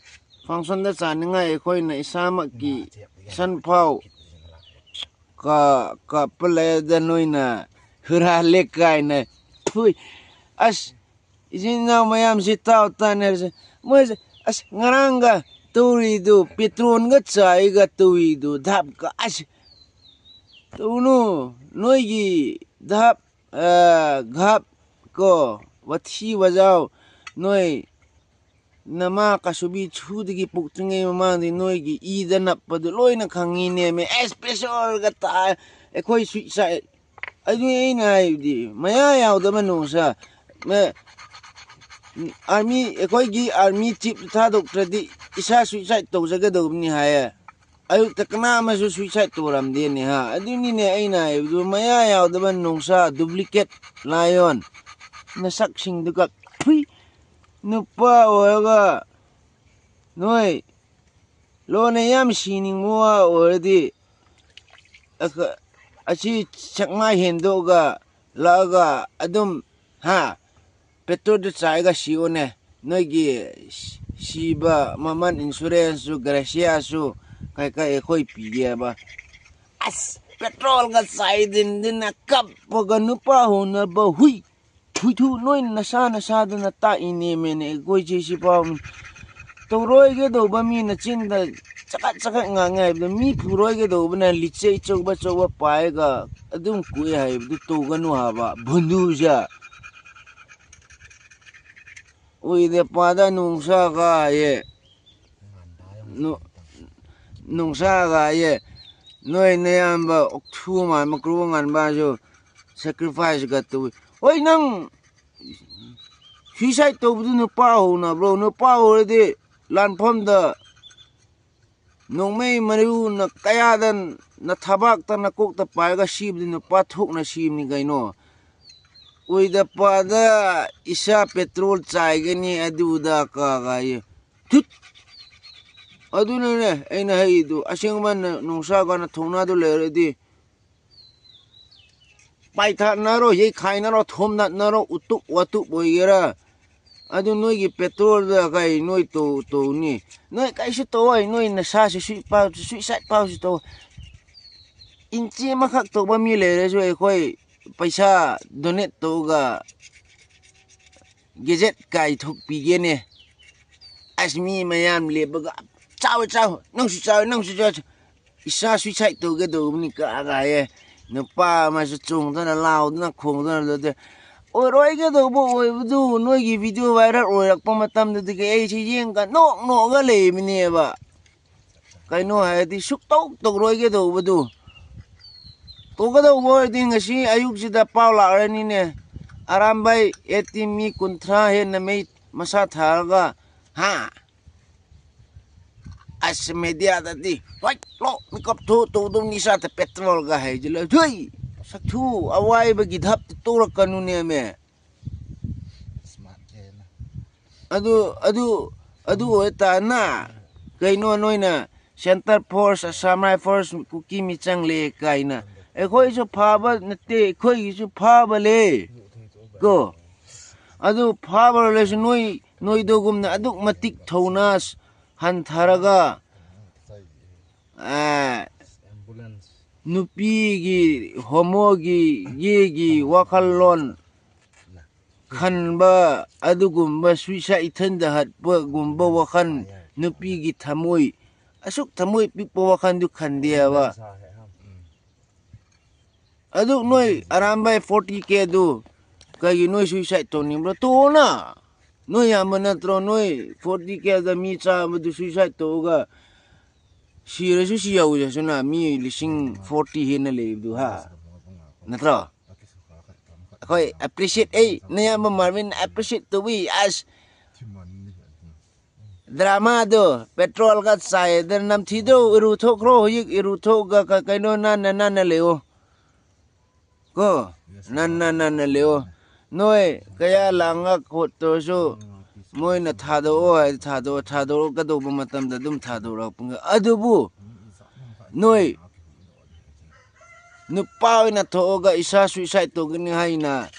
functionꯗ ꯆꯥꯅꯤꯡꯉꯥꯏ ꯑꯩꯈꯣꯏꯅ ꯏꯁꯥꯃꯛꯀꯤ ꯁꯟ ꯐꯥꯎ ꯀ-, ꯀꯞꯄ ꯂꯩꯗ ꯅꯣꯏꯅ ꯍꯨꯔꯥꯜꯂꯦ ꯀꯥꯏꯅ꯫ ꯐꯨꯏ꯫ ꯑꯁ, ꯏꯆꯤꯟ ꯏꯅꯥꯎ ꯃꯌꯥꯝꯁꯤ ꯇꯥꯎ ꯇꯥꯅꯔꯁꯦ꯫ ꯃꯣꯏꯁꯦ, ꯑꯁ, ꯉꯔꯥꯡꯒ ꯇꯧꯔꯤꯗꯨ, ꯄꯦꯇ꯭ꯔꯣꯟꯒ ꯆꯥꯏꯒ ꯇꯧꯔꯤꯗꯨ, ꯙꯥꯞꯀ, ꯑꯁ, ꯇꯧꯅꯨ꯫ ꯅꯣꯏꯒꯤ ꯙꯥꯞ ꯑ, ꯘꯞ ꯀꯣ, ꯋꯥꯊꯤ ꯋꯥꯖꯥꯎ, ꯅꯣꯏ ꯅꯃꯥ ꯀꯁꯨꯕꯤ ꯁꯨꯗꯒꯤ ꯄꯣꯛꯇ꯭ꯔꯤꯉꯩ ꯃꯃꯥꯡꯗꯤ ꯅꯣꯏꯒꯤ ꯏꯗ ꯅꯞꯄꯗꯨ ꯂꯣꯏꯅ ꯈꯪꯉꯤꯅꯦꯃꯦ꯫ ꯑꯦꯁ ꯄꯦꯁꯣꯔꯒ ꯇꯥꯏ, ꯑꯩꯈꯣꯏ ꯁꯨꯏꯁꯥꯏ꯫ ꯑꯗꯨ ꯑꯩꯅ ꯍꯥꯏꯕꯗꯤ ꯃꯌꯥ ꯌꯥꯎꯗꯕ ꯅꯣꯡꯁꯥ꯫ ꯃ-, ꯑꯥꯔꯃꯤ, ꯑꯩꯈꯣꯏꯒꯤ ꯑꯥꯔꯃꯤ ꯆꯤꯞ ꯊꯥꯗꯣꯛꯇ꯭ꯔꯗꯤ ꯏꯁꯥ ꯁꯨꯏꯁꯥꯏꯠ ꯇꯧꯖꯒꯗꯧꯕꯅꯤ ꯍꯥꯏꯌꯦ꯫ ꯑꯌꯨꯛꯇ ꯀꯅꯥ ꯑꯃꯁꯨ ꯁꯨꯏꯁꯥꯏꯠ ꯇꯧꯔꯝꯗꯦꯅꯦ ꯍꯥ꯫ ꯑꯗꯨꯅꯤꯅꯦ ꯑꯩꯅ ꯍꯥꯏꯕꯗꯨ, ꯃꯌꯥ ꯌꯥꯎꯗꯕ ꯅꯣꯡꯁꯥ, ꯗꯨꯄ꯭ꯂꯤꯀꯦꯠ ꯂꯥꯏꯑꯣꯟ ꯅꯁꯛꯁꯤꯡꯗꯨꯒ꯫ ꯐꯨꯏ꯫ ꯅꯨꯄꯥ ꯑꯣꯏꯔꯒ ꯅꯣꯏ ꯂꯣꯟꯅ ꯌꯥꯝ ꯁꯤꯅꯤꯡꯕ ꯋꯥ ꯑꯣꯏꯔꯗꯤ, ꯑꯈ-, ꯑꯁꯤ ꯁꯛꯃꯥꯏ ꯍꯦꯟꯗꯣꯛꯑꯒ ꯂꯥꯛꯑꯒ ꯑꯗꯨꯝ, ꯍꯥ, ꯄꯦꯇ꯭ꯔꯣꯜꯗ ꯆꯥꯏꯒ ꯁꯤꯌꯣꯅꯦ꯫ ꯅꯣꯏꯒꯤ ꯁꯤꯕ ꯃꯃꯜ ꯏꯟꯁꯨꯔꯦꯟꯁꯁꯨ, ꯒ꯭ꯔꯦꯁꯤꯌꯥꯁꯨ ꯀꯩ ꯀꯩ ꯑꯩꯈꯣꯏ ꯄꯤꯒꯦꯕ꯫ ꯑꯁ, ꯄꯦꯇ꯭ꯔꯣꯜꯒ ꯆꯥꯏꯗꯤꯟꯗꯤꯅ ꯀꯞꯄꯒ ꯅꯨꯄꯥ ꯍꯣꯅꯕ ꯍꯨꯏ꯫ ꯊꯨꯏꯊꯨ ꯅꯣꯏ ꯅꯁꯥ ꯅꯁꯥꯗꯨꯅ ꯇꯥꯛꯏꯅꯦꯃꯦꯅꯦ ꯑꯩꯈꯣꯏꯁꯦ ꯁꯤꯐꯥꯎ꯫ ꯇꯧꯔꯣꯏꯒꯗꯧꯕ ꯃꯤꯅ ꯆꯤꯟꯗ ꯆꯀꯠ ꯆꯀꯠ ꯉꯥꯡꯉꯦ ꯍꯥꯏꯕꯗ ꯃꯤ ꯐꯨꯔꯣꯏꯒꯗꯧꯕꯅ ꯂꯤꯆꯩ ꯑꯆꯧꯕ ꯑꯆꯧꯕ ꯄꯥꯏꯔꯒ ꯑꯗꯨꯝ ꯀꯨꯏ ꯍꯥꯏꯕꯗꯨ ꯇꯧꯒꯅꯨ ꯍꯥꯏꯕ ꯚꯨꯟꯗꯨꯁꯦ꯫ ꯎꯏꯗ ꯄꯥꯗ ꯅꯨꯡꯁꯥꯒ ꯍꯥꯏꯌꯦ꯫ ꯅꯨ-, ꯅꯨꯡꯁꯥꯒ ꯍꯥꯏꯌꯦ꯫ ꯅꯣꯏ ꯅꯌꯥꯝꯕ ꯑꯣꯛꯊꯨ ꯃꯥꯟꯕ ꯀ꯭ꯔꯨ ꯉꯥꯟꯕꯁꯨ ꯁꯦꯀ꯭ꯔꯤꯐꯥꯏꯁꯀ ꯇꯧꯏ꯫ ꯍꯣꯏ, ꯅꯪ ꯁꯨꯏꯁꯥꯏꯠ ꯇꯧꯕꯗꯨ ꯅꯨꯄꯥ ꯍꯧꯅꯕ꯭ꯔꯣ? ꯅꯨꯄꯥ ꯍꯧꯔꯗꯤ ꯂꯥꯟꯐꯝꯗ ꯅꯣꯡꯃꯩ ꯃꯔꯨꯅ ꯀꯌꯥꯗ ꯅꯊꯕꯥꯛꯇ ꯅꯀꯣꯛꯇ ꯄꯥꯏꯔꯒ ꯁꯤꯕꯗꯤ ꯅꯨꯄꯥ ꯊꯣꯛꯅ ꯁꯤꯕꯅꯤ ꯀꯩꯅꯣ꯫ ꯑꯣꯏꯗ ꯄꯥꯗ ꯏꯁꯥ ꯄꯦꯇ꯭ꯔꯣꯜ ꯆꯥꯏꯒꯅꯤ ꯑꯗꯨꯗ ꯀꯥꯒꯥꯏꯌꯦ꯫ ꯊꯨꯠ! ꯑꯗꯨꯅꯅꯦ ꯑꯩꯅ ꯍꯩꯗꯨ, ꯑꯁꯦꯡꯕ ꯅ-, ꯅꯨꯡꯁꯥꯒꯅ ꯊꯧꯅꯥꯗꯨ ꯂꯩꯔꯗꯤ ꯄꯥꯏꯊꯠꯅꯔꯣ, ꯌꯩꯈꯥꯏꯅꯔꯣ, ꯊꯣꯝꯗꯠꯅꯔꯣ, ꯎꯇꯨꯞ ꯋꯥꯇꯨꯞ ꯑꯣꯏꯒꯦꯔꯥ, ꯑꯗꯨ ꯅꯣꯏꯒꯤ ꯄꯦꯇ꯭ꯔꯣꯜꯗ ꯀꯩ ꯅꯣꯏ ꯇꯧ-, ꯇꯧꯅꯤ? ꯅꯣꯏ ꯀꯩꯁꯨ ꯇꯧꯑꯣꯏ, ꯅꯣꯏ ꯅꯁꯥꯁꯨ ꯁꯨꯏ ꯄꯥꯎ-, ꯁꯨꯏꯁꯥꯏꯠ ꯄꯥꯎꯁꯨ ꯇꯧ꯫ ꯏꯟꯆꯤ ꯑꯃꯈꯛ ꯇꯧꯕ ꯃꯤ ꯂꯩꯔꯁꯨ ꯑꯩꯈꯣꯏ ꯄꯩꯁꯥ ꯗꯣꯅꯦꯠ ꯇꯧꯒ ꯒꯦꯖꯦꯠ ꯀꯥꯏꯊꯣꯛꯄꯤꯒꯦꯅꯦ꯫ ꯑꯁ, ꯃꯤ ꯃꯌꯥꯝ ꯂꯦꯞꯄꯒ, "ꯆꯥꯎ, ꯆꯥꯎ, ꯅꯪꯁꯨ ꯆꯥꯎ, ꯅꯪꯁꯨ ꯆꯥꯎ, ꯏꯁꯥ ꯁꯨꯏꯁꯥꯏꯠ ꯇꯧꯒꯦ ꯇꯧꯕꯅꯤ ꯀꯥꯒ" ꯍꯥꯏꯌꯦ꯫ ꯅꯨꯄꯥ ꯑꯃꯁꯨ ꯆꯣꯡꯗꯅ ꯂꯥꯎꯗꯅ ꯈꯣꯡꯗꯅ ꯑꯗꯨꯗꯤ ꯑꯣꯏꯔꯣꯏꯒꯗꯧꯕ ꯑꯣꯏꯕꯗꯨ ꯅꯣꯏꯒꯤ ꯚꯤꯗꯤꯑꯣ ꯚꯥꯏꯔꯦꯜ ꯑꯣꯏꯔꯛꯄ ꯃꯇꯝꯗꯨꯗꯒꯤ ꯑꯩꯁꯤ ꯌꯦꯡꯒ ꯅꯣꯛ ꯅꯣꯛꯑꯒ ꯂꯩꯕꯅꯦꯕ꯫ ꯀꯩꯅꯣ ꯍꯥꯏꯔꯗꯤ ꯁꯨꯛꯇꯧ ꯇꯧꯔꯣꯏꯒꯗꯧꯕꯗꯨ꯫ ꯇꯧꯒꯗꯧꯕ ꯑꯣꯏꯔꯗꯤ ꯉꯁꯤ ꯑꯌꯨꯛꯁꯤꯗ ꯄꯥꯎ ꯂꯥꯛꯑꯔꯅꯤꯅꯦ꯫ ꯑꯔꯥꯝꯕꯥꯏ ꯑꯦꯠꯇꯤ ꯃꯤ ꯀꯨꯟꯊ꯭ꯔꯥ ꯍꯦꯟꯅ ꯃꯩ ꯃꯁꯥ ꯊꯥꯔꯒ, ꯍꯥ? ꯑꯁ, ꯃꯦꯗꯤꯌꯥꯗꯗꯤ ꯍꯣꯏ ꯂꯣ ꯃꯤꯀꯞ ꯊꯣꯛ ꯇꯧꯗꯧꯅꯤ ꯏꯁꯥꯗ ꯄꯦꯇ꯭ꯔꯣꯜꯒ ꯍꯩꯖꯤꯜꯂ ꯊꯨꯏ꯫ ꯁꯛꯊꯨ ꯑꯋꯥꯏꯕꯒꯤ ꯙꯞꯇ ꯇꯧꯔꯛꯀꯅꯨꯅꯦꯃꯦ꯫ ꯑꯗꯨ ꯑꯗꯨ ꯑꯗꯨ ꯑꯣꯏꯇꯥꯅ ꯀꯩꯅꯣ ꯅꯣꯏꯅ ꯁꯦꯟꯇꯔ ꯐꯣꯔꯁ, ꯑꯁꯥꯝ ꯔꯥꯏꯐꯜꯁ, ꯀꯨꯀꯤ ꯃꯤꯆꯪ ꯂꯩ ꯀꯥꯏꯅ꯫ ꯑꯩꯈꯣꯏꯁꯨ ꯐꯥꯕ ꯅꯠꯇꯦ, ꯑꯩꯈꯣꯏꯒꯤꯁꯨ ꯐꯥꯕ ꯂꯩ ꯀꯣ꯫ ꯑꯗꯨ ꯐꯥꯕ ꯂꯩꯁꯨ ꯅꯣꯏ ꯅꯣꯏꯗꯨꯒꯨꯝꯅ ꯑꯗꯨꯛ ꯃꯇꯤꯛ ꯊꯧꯅꯥ ꯍꯟꯊꯔꯒ, ꯑ, ꯅꯨꯄꯤꯒꯤ ꯍꯣꯃꯣꯒꯤ ꯒꯦꯒꯤ ꯋꯥꯈꯜꯂꯣꯟ ꯈꯟꯕ ꯑꯗꯨꯒꯨꯝꯕ ꯁꯨꯏꯁꯥꯏꯠ ꯏꯊꯟꯗ ꯍꯠꯄꯒꯨꯝꯕ ꯋꯥꯈꯜ, ꯅꯨꯄꯤꯒꯤ ꯊꯃꯣꯏ ꯑꯁꯨꯛ ꯊꯃꯣꯏ ꯄꯤꯛꯄ ꯋꯥꯈꯜꯗꯨ ꯈꯟꯗꯦꯕ꯫ ꯑꯗꯨ ꯅꯣꯏ ꯑꯔꯥꯝꯕꯥꯏ ꯐꯣꯔꯇꯤ ꯀꯦ ꯑꯗꯨ ꯀꯩꯒꯤ ꯅꯣꯏ ꯁꯨꯏꯁꯥꯏꯠ ꯇꯧꯅꯤꯡꯕ꯭ꯔꯣ? ꯇꯣꯛꯑꯣꯅ꯫ ꯅꯣꯏ ꯌꯥꯝꯕ ꯅꯠꯇ꯭ꯔꯣ? ꯅꯣꯏ ꯐꯣꯔꯇꯤ ꯀꯦꯗ ꯃꯤ ꯆꯥꯕꯗꯨ ꯁꯨꯏꯁꯥꯏꯠ ꯇꯧꯔꯒ ꯁꯤꯔꯁꯨ ꯁꯤ ꯌꯥꯎꯖꯁꯨꯅ ꯃꯤ ꯂꯤꯁꯤꯡ ꯐꯣꯔꯇꯤ ꯍꯦꯟꯅ ꯂꯩꯕꯗꯨ, ꯍꯥ? ꯅꯠꯇ꯭ꯔꯣ? ꯑꯩꯈꯣꯏ ꯑꯦꯄ꯭ꯔꯤꯁꯤꯌꯦꯠ, ꯑꯩ ꯅꯌꯥꯝꯕ ꯃꯥꯔꯕꯤꯟ ꯑꯦꯄ꯭ꯔꯤꯁꯤꯌꯦꯠ ꯇꯧꯏ꯫ ꯑꯁ, ꯗ꯭ꯔꯃꯥꯗꯣ ꯄꯦꯇ꯭ꯔꯣꯜꯒ ꯆꯥꯏꯗꯅ ꯅꯝꯊꯤꯗ꯭ꯔꯣ? ꯏꯔꯨ ꯊꯣꯛꯈ꯭ꯔꯣ ꯍꯧꯖꯤꯛ, ꯏꯔꯨ ꯊꯣꯛꯑꯒ ꯀ-, ꯀꯩꯅꯣ ꯅꯥꯟꯅ ꯅꯥꯟꯅ ꯂꯩꯌꯣ ꯀꯣ꯫ ꯅꯥꯟꯅ ꯅꯥꯟꯅ ꯂꯩꯌꯣ꯫ ꯅꯣꯏ ꯀꯌꯥ ꯂꯥꯡꯉ ꯈꯣꯠꯇ꯭ꯔꯁꯨ ꯃꯣꯏꯅ ꯊꯥꯗꯣꯛꯑꯣ ꯍꯥꯏꯗꯤ ꯊꯥꯗꯣꯛꯑꯣ, ꯊꯥꯗꯣꯔꯛꯀꯗꯧꯕ ꯃꯇꯝꯗ ꯑꯗꯨꯝ ꯊꯥꯗꯣꯔꯛꯄ꯫ ꯑꯗꯨꯕꯨ ꯅꯣꯏ ꯅꯨꯄꯥ ꯑꯣꯏꯅ ꯊꯣꯛꯑꯒ ꯏꯁꯥ ꯁꯨꯏꯁꯥꯏꯠ ꯇꯧꯒꯅꯤ ꯍꯥꯏꯅ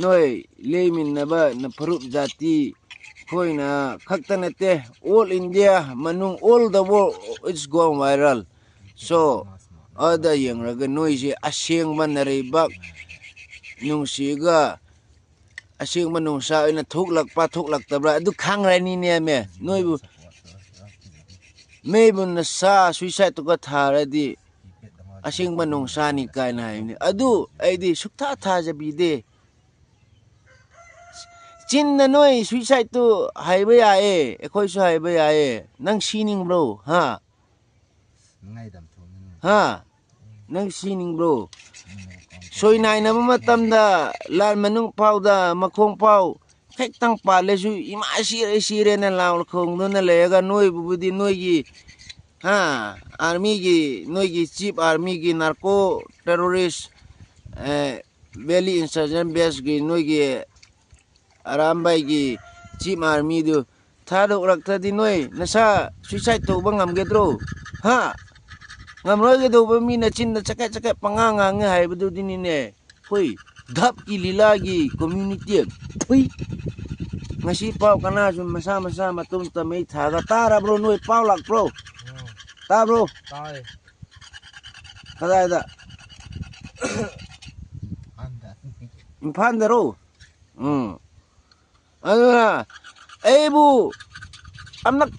ꯅꯣꯏ ꯂꯩꯃꯤꯟꯅꯕ ꯅꯐꯨꯔꯨꯞ ꯖꯥꯇꯤ ꯑꯩꯈꯣꯏꯅ ꯈꯛꯇ ꯅꯠꯇꯦ, ꯑꯣꯜ ꯏꯟꯗꯤꯌꯥ ꯃꯅꯨꯡ, all the world, it's gone viral꯫ So ꯑꯗ ꯌꯦꯡꯂꯒ ꯅꯣꯏꯁꯦ ꯑꯁꯦꯡꯕ ꯅꯔꯩꯕꯥꯛ ꯅꯨꯡꯁꯤꯒ ꯑꯁꯦꯡꯕ ꯅꯨꯡꯁꯥ ꯑꯣꯏꯅ ꯊꯣꯛꯂꯛꯄ ꯊꯣꯛꯂꯛꯇꯕ꯭ꯔꯥ ꯑꯗꯨ ꯈꯪꯔꯅꯤꯅꯦꯃꯦ꯫ ꯅꯣꯏꯕꯨ ꯃꯩꯕꯨ ꯅꯁꯥ ꯁꯨꯏꯁꯥꯏꯠꯇꯨꯒ ꯊꯥꯔꯗꯤ ꯑꯁꯦꯡꯕ ꯅꯣꯡꯁꯥꯅꯤ ꯀꯥꯏꯅ ꯍꯥꯏꯕꯅꯤ꯫ ꯑꯗꯨ ꯑꯩꯗꯤ ꯁꯨꯛꯊꯥ ꯊꯥꯖꯕꯤꯗꯦ꯫ ꯆꯤꯟꯅ ꯅꯣꯏ suicideꯇꯨ ꯍꯥꯏꯕ ꯌꯥꯏꯌꯦ, ꯑꯩꯈꯣꯏꯁꯨ ꯍꯥꯏꯕ ꯌꯥꯏꯌꯦ꯫ ꯅꯪ ꯁꯤꯅꯤꯡꯕ꯭ꯔꯣ? ꯍꯥ? ꯍꯥ? ꯅꯪ ꯁꯤꯅꯤꯡꯕ꯭ꯔꯣ? ꯁꯣꯏꯅꯥꯏꯅꯕ ꯃꯇꯝꯗ ꯂꯥꯟ ꯃꯅꯨꯡ ꯐꯥꯎꯗ ꯃꯈꯣꯡ ꯐꯥꯎ ꯈꯤꯇꯪ ꯄꯥꯜꯂꯁꯨ ꯏꯃꯥ ꯁꯤꯔꯦ ꯁꯤꯔꯦꯅ ꯂꯥꯎ ꯈꯣꯡꯗꯨꯅ ꯂꯩꯔꯒ ꯅꯣꯏꯕꯨꯕꯨꯗꯤ ꯅꯣꯏꯒꯤ, ꯍꯥ, armyꯒꯤ, ꯅꯣꯏꯒꯤ chief armyꯒꯤ narco terrorist, ꯑꯦ, valley insurgent baseꯀꯤ ꯅꯣꯏꯒꯤ ꯑꯔꯥꯝꯕꯥꯏꯒꯤ chief armyꯗꯨ ꯊꯥꯗꯣꯛꯂꯛꯇ꯭ꯔꯗꯤ ꯅꯣꯏ ꯅꯁꯥ suicide ꯇꯧꯕ ꯉꯝꯒꯗ꯭ꯔꯣ? ꯍꯥ? ꯉꯝꯂꯣꯏꯒꯗꯧꯕ ꯃꯤꯅ ꯆꯤꯟꯗ ꯆꯀꯠ ꯆꯀꯠ ꯄꯉꯥꯡ ꯉꯥꯡꯉꯦ ꯍꯥꯏꯕꯗꯨꯗꯤꯅꯤꯅꯦ꯫ ꯑꯩꯈꯣꯏ ꯙꯞꯀꯤ ꯂꯤꯂꯥꯒꯤ community꯫ ꯊꯨꯏ꯫ ꯉꯁꯤ ꯄꯥꯎ ꯀꯅꯥꯁꯨ ꯃꯁꯥ ꯃꯁꯥ ꯃꯇꯣꯝꯇ ꯃꯩ ꯊꯥꯒ ꯇꯥꯔꯕ꯭ꯔꯣ? ꯅꯣꯏ ꯄꯥꯎ ꯂꯥꯛꯄ꯭ꯔꯣ? ꯎꯝ꯫ ꯇꯥꯕ꯭ꯔꯣ? ꯇꯥꯏ꯫ ꯀꯗꯥꯏꯗ? ꯏꯝꯐꯥꯜꯗ꯫ ꯏꯝꯐꯥꯜꯗꯔꯣ? ꯎꯝ꯫ ꯑꯗꯨꯅ ꯑꯩꯕꯨ ꯑꯃꯨꯛ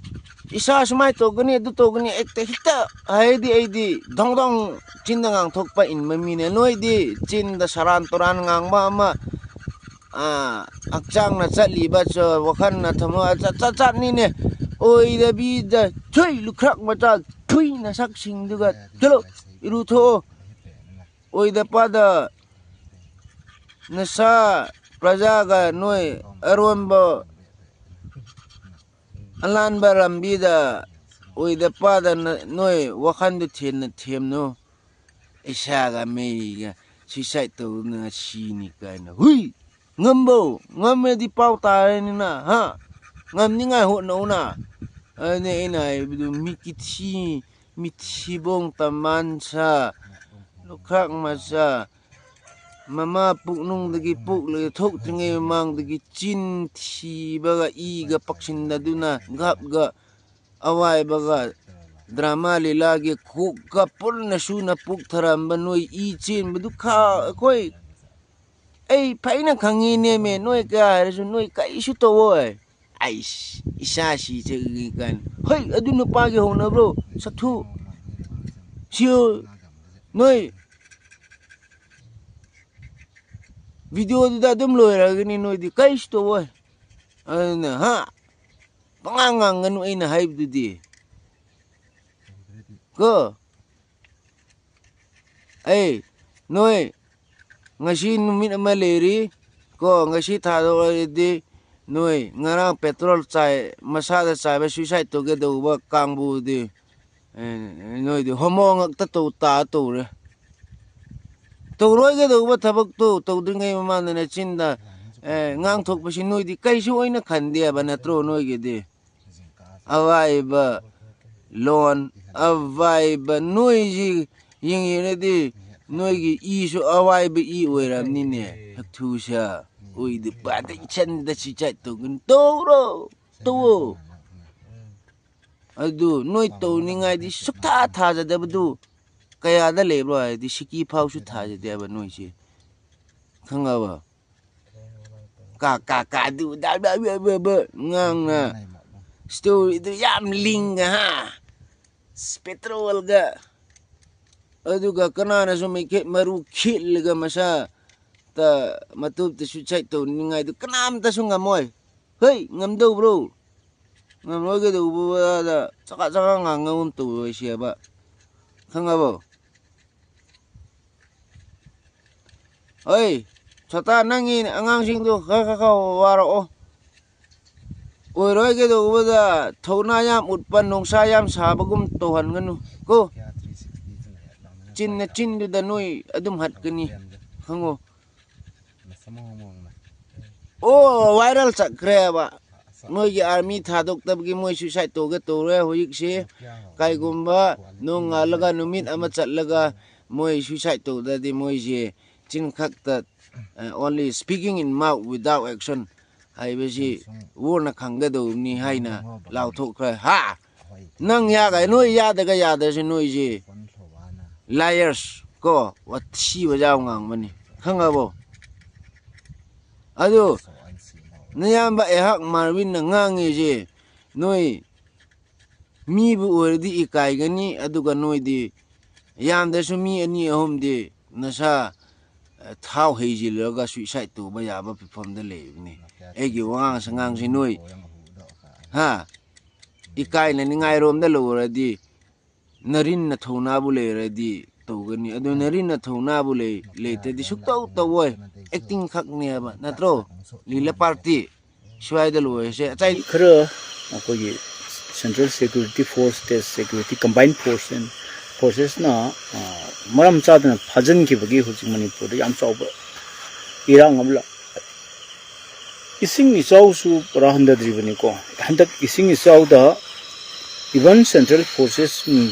ꯏꯁꯥ ꯁꯨꯃꯥꯏꯅ ꯇꯧꯒꯅꯤ, ꯑꯗꯨ ꯇꯧꯒꯅꯤ, ꯍꯦꯛꯇ, ꯍꯦꯛꯇ ꯍꯥꯏꯗꯤ ꯑꯩꯗꯤ ꯗꯣꯡ ꯗꯣꯡ ꯆꯤꯟꯗ ꯉꯥꯡꯊꯣꯛꯄ ꯏꯟꯕ ꯃꯤꯅꯦ꯫ ꯅꯣꯏꯗꯤ ꯆꯤꯟꯗ ꯁꯔꯥꯟ ꯇꯨꯔꯥꯟ ꯉꯥꯡꯕ ꯑꯃ, ꯑꯥ, ꯍꯛꯆꯥꯡꯅ ꯆꯠꯂꯤꯕ ꯆ-, ꯋꯥꯈꯜꯅ ꯊꯝꯃꯣ, ꯆꯠ-, ꯆꯠ-, ꯆꯠꯅꯤꯅꯦ꯫ ꯑꯣꯏꯗꯕꯤꯗ ꯊꯨꯏ ꯂꯨꯈ꯭ꯔꯛ ꯃꯆꯥ, ꯊꯨꯏ ꯅꯁꯛꯁꯤꯡꯗꯨꯒ ꯆꯠꯂꯣ, ꯏꯔꯨꯊꯣꯛꯑꯣ꯫ ꯑꯣꯏꯗ ꯄꯥꯗ ꯅꯁꯥ ꯄ꯭ꯔꯖꯥꯒ ꯅꯣꯏ ꯑꯔꯣꯟꯕ ꯑꯂꯥꯟꯕ ꯂꯝꯕꯤꯗ ꯑꯣꯏꯗ ꯄꯥꯗ ꯅ-, ꯅꯣꯏ ꯋꯥꯈꯜꯗꯨ ꯊꯦꯝꯅ ꯊꯦꯝꯅꯨ꯫ ꯏꯁꯥꯒ ꯃꯩꯒ suicide ꯇꯧꯗꯨꯅ ꯁꯤꯅꯤ ꯀꯥꯏꯅ꯫ ꯍꯨꯏ! ꯉꯝꯕꯧ! ꯉꯝꯃꯗꯤ ꯄꯥꯎ ꯇꯥꯔꯅꯤꯅ, ꯍꯥ? ꯉꯝꯅꯤꯡꯉꯥꯏ ꯍꯣꯠꯅꯧꯅ꯫ ꯑꯗꯨꯅꯦ ꯑꯩꯅ ꯍꯥꯏꯕꯗꯨ, ꯃꯤꯀꯤꯊꯤ, ꯃꯤꯊꯤꯕꯣꯡ ꯇꯝꯕꯥꯟ ꯁꯥ, ꯂꯨꯈ꯭ꯔꯥꯛ ꯃꯆꯥ, ꯃꯃꯥ ꯄꯨꯛꯅꯨꯡꯗꯒꯤ ꯄꯣꯛꯂꯒ ꯊꯣꯛꯇ꯭ꯔꯤꯉꯩ ꯃꯃꯥꯡꯗꯒꯤ ꯆꯤꯟ ꯊꯤꯕꯒ ꯏꯒ ꯄꯛꯁꯤꯟꯅꯗꯨꯅ ꯒꯞꯒ ꯑꯋꯥꯏꯕꯒ ꯗ꯭ꯔꯃꯥ ꯂꯤꯂꯥꯒꯤ ꯀꯣꯛꯀ ꯄꯨꯟꯅ ꯁꯨꯅ ꯄꯨꯛ ꯊꯔꯝꯕ ꯅꯣꯏ ꯏ ꯆꯦꯟꯕꯗꯨ ꯈꯥ-, ꯑꯩꯈꯣꯏ, ꯑꯩ ꯐꯩꯅ ꯈꯪꯉꯤꯅꯦꯃꯦ, ꯅꯣꯏ ꯀꯌꯥ ꯍꯥꯏꯔꯁꯨ ꯅꯣꯏ ꯀꯔꯤꯁꯨ ꯇꯧꯑꯣꯏ꯫ ꯑꯩꯁ, ꯏꯁꯥ ꯁꯤ ꯆꯠꯂꯤ ꯀꯥꯏꯅ꯫ ꯍꯣꯏ, ꯑꯗꯨ ꯅꯨꯄꯥꯒꯤ ꯍꯧꯅꯕ꯭ꯔꯣ? ꯁꯛꯊꯨ꯫ ꯁꯤ ꯅꯣꯏ ꯚꯤꯗꯤꯑꯣꯗꯨꯗ ꯑꯗꯨꯝ ꯂꯣꯏꯔꯒꯅꯤ, ꯅꯣꯏꯗꯤ ꯀꯩꯁꯨ ꯇꯧꯑꯣꯏ꯫ ꯑꯗꯨꯅ ꯍꯥ, ꯄꯉꯥꯡ ꯉꯥꯡꯒꯅꯨ ꯑꯩꯅ ꯍꯥꯏꯕꯗꯨꯗꯤ꯫ ꯀꯣ ꯑꯩ ꯅꯣꯏ ꯉꯁꯤ ꯅꯨꯃꯤꯠ ꯑꯃ ꯂꯩꯔꯤ꯫ ꯀꯣ ꯉꯁꯤ ꯊꯥꯗꯣꯛꯑꯗꯤ ꯅꯣꯏ ꯉꯔꯥꯡ ꯄꯦꯇ꯭ꯔꯣꯜ ꯆꯥꯏ, ꯃꯁꯥꯗ ꯆꯥꯏꯕ ꯁꯨꯏꯁꯥꯏꯠ ꯇꯧꯒꯦ ꯇꯧꯕ ꯀꯥꯡꯕꯨꯗꯤ, ꯑꯦ, ꯅꯣꯏꯗꯤ ꯍꯣꯃꯣ ꯉꯛꯇ ꯇꯧ ꯇꯥ ꯇꯧꯔꯦ꯫ ꯇꯧꯔꯣꯏꯒꯗꯧꯕ ꯊꯕꯛꯇꯣ ꯇꯧꯗ꯭ꯔꯤꯉꯩ ꯃꯃꯥꯡꯗ ꯅꯆꯤꯟꯗ, ꯑꯦ, ꯉꯥꯡꯊꯣꯛꯄꯁꯤ ꯅꯣꯏꯗꯤ ꯀꯩꯁꯨ ꯑꯣꯏꯅ ꯈꯟꯗꯦꯕ ꯅꯠꯇ꯭ꯔꯣ? ꯅꯣꯏꯒꯤꯗꯤ ꯑꯋꯥꯏꯕ ꯂꯣꯟ, ꯑꯋꯥꯏꯕ ꯅꯣꯏꯁꯤ ꯌꯦꯡꯉꯤꯔꯗꯤ ꯅꯣꯏꯒꯤ ꯏꯁꯨ ꯑꯋꯥꯏꯕ ꯏ ꯑꯣꯏꯔꯕꯅꯤꯅꯦ꯫ ꯍꯛꯊꯨꯁꯥ ꯑꯣꯏꯗ ꯄꯥꯗ ꯏꯆꯟꯗ ꯁꯤ ꯆꯠꯇꯧꯒꯅ ꯇꯧꯔꯣ, ꯇꯧꯋꯣ꯫ ꯑꯗꯨ ꯅꯣꯏ ꯇꯧꯅꯤꯡꯉꯥꯏꯗꯤ ꯁꯨꯛꯊꯥ ꯊꯥꯖꯗꯕꯗꯨ ꯀꯌꯥꯗ ꯂꯩꯕ꯭ꯔꯣ ꯍꯥꯏꯗꯤ ꯁꯤꯀꯤ ꯐꯥꯎꯁꯨ ꯊꯥꯖꯗꯦꯕ ꯅꯣꯏꯁꯦ꯫ ꯈꯪꯉꯕ? ꯀꯥ ꯀꯥ ꯀꯥ ꯗꯨ ꯗꯥ ꯕ ꯕ ꯕ ꯕ ꯉꯥꯡꯅ ꯁ꯭ꯇꯣꯔꯤꯗꯨ ꯌꯥꯝ ꯂꯤꯡꯉ ꯍꯥ꯫ ꯄꯦꯇ꯭ꯔꯣꯜꯒ ꯑꯗꯨꯒ ꯀꯅꯥꯅꯁꯨ ꯃꯩꯈꯦꯠ ꯃꯔꯨ ꯈꯤꯠꯂꯒ ꯃꯁꯥ ꯇ ꯃꯇꯣꯞꯇ ꯁꯨꯏꯁꯥꯏꯠ ꯇꯧꯅꯤꯡꯉꯥꯏꯗꯨ ꯀꯅꯥꯝꯇꯁꯨ ꯉꯝꯃꯣꯏ꯫ ꯍꯩ, ꯉꯝꯗꯧꯕ꯭ꯔꯣ? ꯉꯝꯂꯣꯏꯒꯗꯧꯕꯗ ꯆꯀꯥ ꯆꯀꯥ ꯉꯥꯡꯅꯒꯨꯝ ꯇꯧꯔꯣꯏꯁꯦꯕ꯫ ꯈꯪꯉꯕꯣ? ꯍꯣꯏ, ꯁꯣꯇꯥ, ꯅꯪꯒꯤ ꯑꯉꯥꯡꯁꯤꯡꯗꯣ ꯈꯔ ꯈꯔ ꯈꯔ ꯋꯥꯔꯛꯑꯣ꯫ ꯑꯣꯏꯔꯣꯏꯒꯗꯧꯕꯗ ꯊꯧꯅꯥ ꯌꯥꯝ ꯎꯠꯄ, ꯅꯨꯡꯁꯥ ꯌꯥꯝ ꯁꯥꯕꯒꯨꯝ ꯇꯧꯍꯟꯒꯅꯨ ꯀꯣ꯫ ꯆꯤꯟꯅ ꯆꯤꯟꯗꯨꯗ ꯅꯣꯏ ꯑꯗꯨꯝ ꯍꯠꯀꯅꯤ, ꯈꯪꯉꯣ꯫ ꯑꯣ, ꯋꯥꯏꯔꯦꯜ ꯆꯠꯈ꯭ꯔꯦꯕ꯫ ꯃꯣꯏꯒꯤ ꯑꯥꯔꯃꯤ ꯊꯥꯗꯣꯛꯇꯕꯒꯤ ꯃꯣꯏ ꯁꯨꯏꯁꯥꯏꯠ ꯇꯧꯒꯦ ꯇꯧꯔꯦ ꯍꯧꯖꯤꯛꯁꯤ꯫ ꯀꯩꯒꯨꯝꯕ ꯅꯣꯡꯉꯥꯜꯂꯒ ꯅꯨꯃꯤꯠ ꯑꯃ ꯆꯠꯂꯒ ꯃꯣꯏ ꯁꯨꯏꯁꯥꯏꯠ ꯇꯧꯗ꯭ꯔꯗꯤ ꯃꯣꯏꯁꯦ ꯆꯤꯟ ꯈꯛꯇ, ꯑ, only speaking in mouth without action ꯍꯥꯏꯕꯁꯤ ꯋꯥꯔꯅ ꯈꯪꯒꯗꯧꯕꯅꯤ ꯍꯥꯏꯅ ꯂꯥꯎꯊꯣꯛꯈ꯭ꯔꯦ꯫ ꯍꯥ? ꯅꯪ ꯌꯥꯒ-, ꯅꯣꯏ ꯌꯥꯗꯒ ꯌꯥꯗ꯭ꯔꯁꯨ ꯅꯣꯏꯁꯦ liars ꯀꯣ, ꯋꯥꯊꯤ ꯋꯥꯖꯥꯎ ꯉꯥꯡꯕꯅꯤ꯫ ꯈꯪꯉꯕꯣ? ꯑꯗꯨ ꯅꯌꯥꯝꯕ ꯑꯩꯍꯥꯛ ꯃꯥꯔꯕꯤꯟꯅ ꯉꯥꯡꯉꯤꯁꯦ, ꯅꯣꯏ ꯃꯤꯕꯨ ꯑꯣꯏꯔꯗꯤ ꯏꯀꯥꯏꯒꯅꯤ, ꯑꯗꯨꯒ ꯅꯣꯏꯗꯤ ꯌꯥꯝꯗ꯭ꯔꯁꯨ ꯃꯤ ꯑꯅꯤ ꯑꯍꯨꯝꯗꯤ ꯅꯁꯥ, ꯑ, ꯊꯥꯎ ꯍꯩꯖꯤꯜꯂꯒ suicide ꯇꯧꯕ ꯌꯥꯕ ꯐꯤꯕꯝꯗ ꯂꯩꯕꯅꯤ꯫ ꯑꯩꯒꯤ ꯋꯥꯉꯥꯡ ꯁꯉꯥꯡꯁꯤ ꯅꯣꯏ, ꯍꯥ, ꯏꯀꯥꯏꯅꯅꯤꯡꯉꯥꯏꯔꯣꯝꯗ ꯂꯧꯔꯗꯤ, ꯅꯔꯤꯟ ꯅꯊꯧꯅꯥꯕꯨ ꯂꯩꯔꯗꯤ ꯇꯧꯒꯅꯤ꯫ ꯑꯗꯨ ꯅꯔꯤꯟ ꯅꯊꯧꯅꯥꯕꯨ ꯂꯩ-, ꯂꯩꯇ꯭ꯔꯗꯤ ꯁꯨꯛꯇꯧ ꯇꯧꯑꯣꯏ꯫ Acting ꯈꯛꯅꯦꯕ, ꯅꯠꯇ꯭ꯔꯣ? ꯂꯤꯂꯥ party꯫ ꯁ꯭ꯋꯥꯏꯗ ꯂꯣꯏꯔꯁꯦ꯫ ꯑꯇꯩ ꯈꯔ ꯑꯩꯈꯣꯏꯒꯤ central security force, state security, combined force, forcesꯅ, ꯑ, ꯃꯔꯝ ꯆꯥꯗꯅ ꯐꯥꯖꯤꯟꯈꯤꯕꯒꯤ ꯍꯧꯖꯤꯛ ꯃꯅꯤꯄꯨꯔꯗ ꯌꯥꯝ ꯆꯥꯎꯕ ꯏꯔꯥꯡ ꯑꯃ ꯂꯥꯛ-, ꯏꯁꯤꯡ ꯏꯆꯥꯎꯁꯨ ꯄꯨꯔꯥ ꯍꯟꯊꯗ꯭ꯔꯤꯕꯅꯤꯀꯣ꯫ ꯍꯟꯗꯛ ꯏꯁꯤꯡ ꯏꯆꯥꯎꯗ even central forces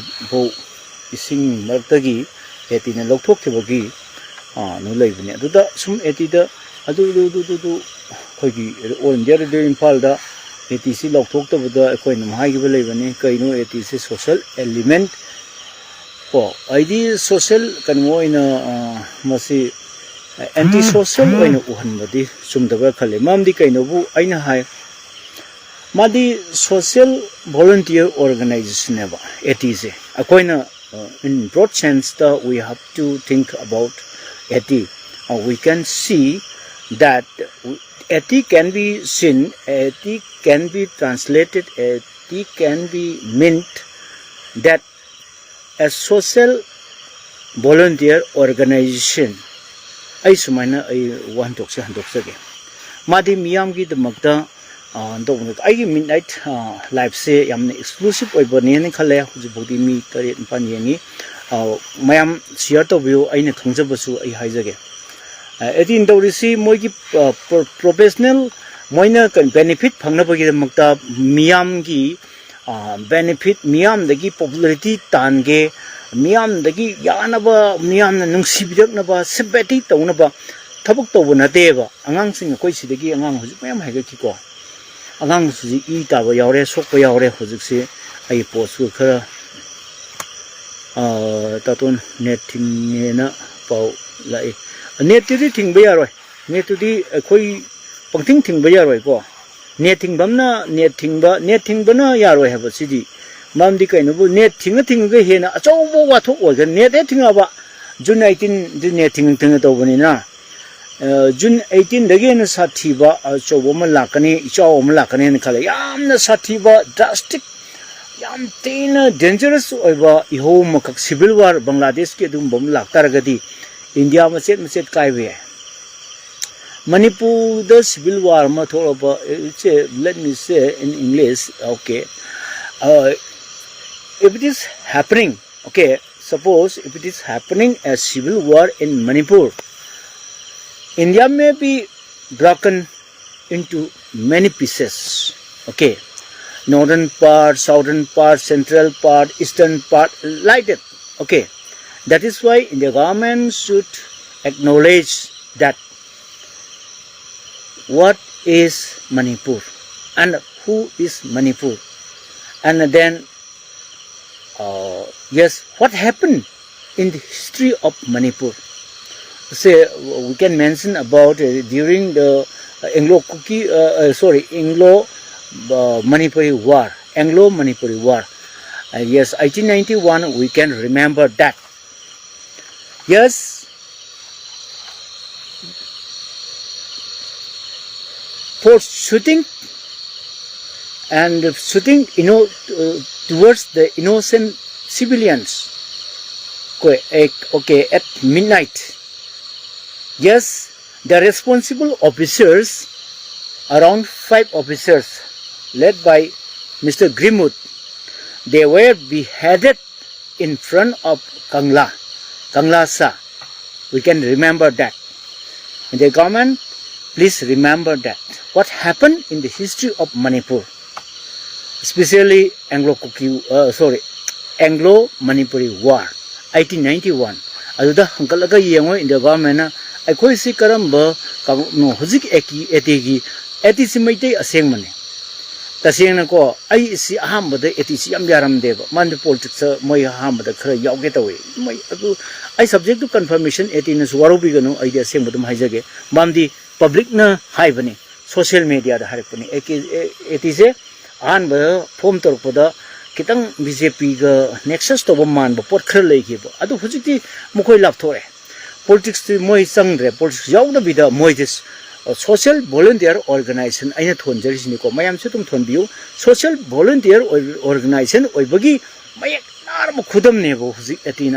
ꯐꯥꯎ ꯏꯁꯤꯡ ꯃꯔꯛꯇꯒꯤ ATꯅ ꯂꯧꯊꯣꯛꯈꯤꯕꯒꯤ, ꯑ, ꯅꯨ ꯂꯩꯕꯅꯤ꯫ ꯑꯗꯨꯗ ꯁꯨꯝ ATꯗ ꯑꯗꯨ, ꯑꯗꯨ, ꯑꯗꯨ, ꯑꯗꯨ, ꯑꯗꯨ ꯑꯩꯈꯣꯏꯒꯤ All India Radio ꯏꯝꯐꯥꯜꯗ ATꯁꯤ ꯂꯧꯊꯣꯛꯇꯕꯗ ꯑꯩꯈꯣꯏꯅ ꯑꯗꯨꯝ ꯍꯥꯏꯈꯤꯕ ꯂꯩꯕꯅꯤ꯫ ꯀꯩꯅꯣ ATꯁꯤ social element ꯀꯣ, ꯑꯩꯗꯤ social ꯀꯩꯅꯣ ꯑꯣꯏꯅ, ꯑ, ꯃꯁꯤ anti social ꯑꯣꯏꯅ ꯎꯍꯟꯕꯗꯤ ꯆꯨꯝꯗꯕ꯭ꯔꯥ ꯈꯜꯂꯤ꯫ ꯃꯔꯝꯗꯤ ꯀꯩꯅꯣꯕꯨ ꯑꯩꯅ ꯍꯥꯏ, ꯃꯥꯗꯤ social volunteer organizationꯅꯦꯕ ATꯁꯦ꯫ ꯑꯩꯈꯣꯏꯅ, uh, in broad senseꯇ we have to think about AT. Uh, we can see that AT can be seen, AT can be translated, AT can be meant that a social volunteer organization꯫ ꯑꯩ ꯁꯨꯃꯥꯏꯅ ꯑꯩ ꯋꯥꯍꯟꯊꯣꯛꯁꯦ ꯍꯟꯗꯣꯛꯆꯒꯦ꯫ ꯃꯥꯗꯤ ꯃꯤꯌꯥꯝꯒꯤꯗꯃꯛꯇ, ꯑ, ꯇꯧꯕꯅꯦ꯫ ꯑꯩꯒꯤ Midnight, ꯑ, Liveꯁꯦ ꯌꯥꯝꯅ exclusive ꯑꯣꯏꯕꯅꯦꯅ ꯈꯜꯂꯦ꯫ ꯍꯧꯖꯤꯛꯐꯥꯎꯗꯤ ꯃꯤ ꯇꯔꯦꯠ ꯅꯤꯄꯥꯜ ꯌꯦꯡꯉꯤ꯫ ꯑ, ꯃꯌꯥꯝ share ꯇꯧꯕꯤꯌꯨ꯫ ꯑꯩꯅ ꯈꯪꯖꯕꯁꯨ ꯑꯩ ꯍꯥꯏꯖꯒꯦ꯫ ꯑ, ATꯅ ꯇꯧꯔꯤꯁꯤ ꯃꯣꯏꯒꯤ, ꯑ, pro-, professional, ꯃꯣꯏꯅ ꯀ-, benefit ꯐꯪꯅꯕꯒꯤꯗꯃꯛꯇ ꯃꯤꯌꯥꯝꯒꯤ, ꯑ, benefit, ꯃꯤꯌꯥꯝꯗꯒꯤ popularity ꯇꯥꯟꯒꯦ, ꯃꯤꯌꯥꯝꯗꯒꯤ ꯌꯥꯅꯕ, ꯃꯤꯌꯥꯝꯅ ꯅꯨꯡꯁꯤꯕꯤꯔꯛꯅꯕ, sympathy ꯇꯧꯅꯕ ꯊꯕꯛ ꯇꯧꯕ ꯅꯠꯇꯦꯕ꯫ ꯑꯉꯥꯡꯁꯤꯡ ꯑꯩꯈꯣꯏ ꯁꯤꯗꯒꯤ ꯑꯉꯥꯡ ꯍꯧꯖꯤꯛ ꯃꯌꯥꯝ ꯍꯥꯏꯒꯠꯈꯤꯀꯣ꯫ ꯑꯉꯥꯡꯁꯤꯗꯤ ꯏ ꯇꯥꯕ ꯌꯥꯎꯔꯦ, ꯁꯣꯛꯄ ꯌꯥꯎꯔꯦ꯫ ꯍꯧꯖꯤꯛꯁꯤ ꯑꯩ postꯁꯨ ꯈꯔ, ꯑ, ꯇꯥꯇꯣꯟ net ꯊꯤꯡꯉꯦꯅ ꯄꯥꯎ ꯂꯥꯛꯏ꯫ Netꯇꯨꯗꯤ ꯊꯤꯡꯕ ꯌꯥꯔꯣꯏ꯫ Netꯇꯨꯗꯤ ꯑꯩꯈꯣꯏ ꯄꯪꯊꯤꯡ ꯊꯤꯡꯕ ꯌꯥꯔꯣꯏꯀꯣ꯫ Net ꯊꯤꯡꯕ ꯑꯃꯅ net ꯊꯤꯡꯕ, net ꯊꯤꯡꯕꯅ ꯌꯥꯔꯣꯏ ꯍꯥꯏꯕ ꯁꯤꯗꯤ꯫ ꯃꯔꯝꯗꯤ ꯀꯩꯅꯣꯕꯨ ꯅꯦꯠ ꯊꯤꯡꯉ ꯊꯤꯡꯉꯒ ꯍꯦꯟꯅ ꯑꯆꯧꯕ ꯋꯥꯊꯣꯛ ꯑꯣꯏꯈ꯭ꯔꯦ꯫ ꯅꯦꯠ ꯍꯦꯛ ꯊꯤꯡꯉꯛꯑꯕ, ꯖꯨꯟ ꯑꯩꯠꯇꯤꯟꯗꯤ ꯅꯦꯠ ꯊꯤꯡꯉ ꯊꯤꯡꯉ ꯇꯧꯕꯅꯤꯅ, ꯑ, ꯖꯨꯟ ꯑꯩꯠꯇꯤꯟꯗꯒꯤ ꯍꯦꯟꯅ ꯁꯥꯊꯤꯕ ꯑꯆꯧꯕ ꯑꯃ ꯂꯥꯛꯀꯅꯤ, ꯏꯆꯥꯎ ꯑꯃ ꯂꯥꯛꯀꯅꯤ ꯍꯥꯏꯅ ꯈꯜꯂꯦ꯫ ꯌꯥꯝꯅ ꯁꯥꯊꯤꯕ, drastic, ꯌꯥꯝ ꯊꯤꯅ dangerous ꯑꯣꯏꯕ ꯏꯍꯧ ꯑꯃꯈꯛ, civil war, ꯕꯪꯒ꯭ꯂꯥꯗꯦꯁꯀꯤ ꯑꯗꯨꯒꯨꯝꯕ ꯑꯃ ꯂꯥꯛꯇꯥꯔꯒꯗꯤ ꯏꯟꯗꯤꯌꯥ ꯃꯆꯦꯠ ꯃꯆꯦꯠ ꯀꯥꯏꯕ ꯌꯥꯏ꯫ ꯃꯅꯤꯄꯨꯔꯗ civil war ꯑꯃ ꯊꯣꯛꯂꯛꯄ, it's a, let me say in English, okay, uh, if it is happening, okay, suppose if it is happening a civil war in Manipur, India may be broken into many pieces, okay, northern part, southern part, central part, eastern part, like that, okay. That is why India government should acknowledge that what is Manipur and who is Manipur, and then, uh, yes, what happened in the history of Manipur. Say, we can mention about, uh, during the Anglo-Kuki, uh, uh, sorry, Anglo, uh, Manipuri War, Anglo-Manipuri War. Uh, yes, eighteen ninety-one, we can remember that. Yes, for shooting and shooting, you know, uh, towards the innocent civilians. Okay, eh, okay, at midnight. Yes, the responsible officers, around five officers, led by Mister Greenwood, they were beheaded in front of Kangla, Kangla Sa. We can remember that. And the government, please remember that. What happened in the history of Manipur, especially Anglo-Kuki, uh, sorry, Anglo-Manipuri War, eighteen ninety-one. ꯑꯗꯨꯗ ꯍꯪꯒꯠꯂꯒ ꯌꯦꯡꯉꯣ, India ꯒꯣꯚꯔꯟꯃꯦꯟꯅ ꯑꯩꯈꯣꯏꯁꯤ ꯀꯔꯝꯕ ꯀꯥꯡꯂꯨꯞꯅꯣ? ꯍꯧꯖꯤꯛ ꯑꯦꯀꯤ-, ꯑꯦꯇꯤꯒꯤ, ꯑꯦꯇꯤꯁꯤ ꯃꯩꯇꯩ ꯑꯁꯦꯡꯕꯅꯤ꯫ ꯇꯁꯦꯡꯅꯀꯣ, ꯑꯩ ꯁꯤ ꯑꯍꯥꯟꯕꯗ ꯑꯦꯇꯤꯁꯤ ꯌꯥꯝ ꯌꯥꯔꯝꯗꯦꯕ꯫ ꯃꯥꯗꯤ ꯄꯣꯂꯤꯇꯤꯛꯁꯇ ꯃꯣꯏ ꯑꯍꯥꯟꯕꯗ ꯈꯔ ꯌꯥꯎꯒꯦ ꯇꯧꯋꯤ꯫ ꯃꯣꯏ ꯑꯗꯨ ꯑꯩ ꯁꯕꯖꯦꯛꯇꯨ ꯀꯟꯐꯔꯃꯦꯁꯟ, ꯑꯦꯇꯤꯅꯁꯨ ꯋꯥꯔꯧꯕꯤꯒꯅꯨ, ꯑꯩꯗꯤ ꯑꯁꯦꯡꯕ ꯑꯗꯨꯝ ꯍꯥꯏꯖꯒꯦ꯫ ꯃꯔꯝꯗꯤ ꯄꯕ꯭ꯂꯤꯛꯅ ꯍꯥꯏꯕꯅꯤ, ꯁꯣꯁꯤꯌꯦꯜ ꯃꯦꯗꯤꯌꯥꯗ ꯍꯥꯏꯔꯛꯄꯅꯤ꯫ ꯑꯦ ꯀꯦ-, ꯑꯦ, ꯑꯦꯇꯤꯁꯦ ꯑꯍꯥꯟꯕ ꯐꯣꯝ ꯇꯧꯔꯛꯄꯗ ꯈꯤꯇꯪ ꯕꯤ ꯖꯦ ꯄꯤꯒ ꯅꯦꯛꯁꯁ ꯇꯧꯕ ꯃꯥꯟꯕ ꯄꯣꯠ ꯈꯔ ꯂꯩꯈꯤꯕ, ꯑꯗꯨ ꯍꯧꯖꯤꯛꯇꯤ ꯃꯈꯣꯏ ꯂꯥꯞꯊꯣꯛꯑꯦ꯫ ꯄꯣꯂꯤꯇꯤꯛꯁꯇꯤ ꯃꯣꯏ ꯆꯪꯗ꯭ꯔꯦ꯫ ꯄꯣꯂꯤꯇꯤꯛꯁ ꯌꯥꯎꯗꯕꯤꯗ ꯃꯣꯏꯗꯤ ꯁꯣꯁꯤꯌꯦꯜ ꯚꯣꯂꯨꯟꯇꯤꯌꯔ ꯑꯣꯔꯒꯅꯥꯏꯖꯦꯁꯟ ꯑꯩꯅ ꯊꯣꯟꯖꯔꯤꯁꯤꯅꯤꯀꯣ, ꯃꯌꯥꯝꯁꯨ ꯑꯗꯨꯝ ꯊꯣꯟꯕꯤꯌꯨ꯫ ꯁꯣꯁꯤꯌꯦꯜ ꯚꯣꯂꯨꯟꯇꯤꯌꯔ ꯑꯣꯔꯒꯅꯥꯏꯖꯦꯁꯟ ꯑꯣꯏꯕꯒꯤ ꯃꯌꯦꯛ ꯅꯥꯔꯕ ꯈꯨꯗꯝꯅꯦꯕ ꯍꯧꯖꯤꯛ ꯑꯦꯇꯤꯅ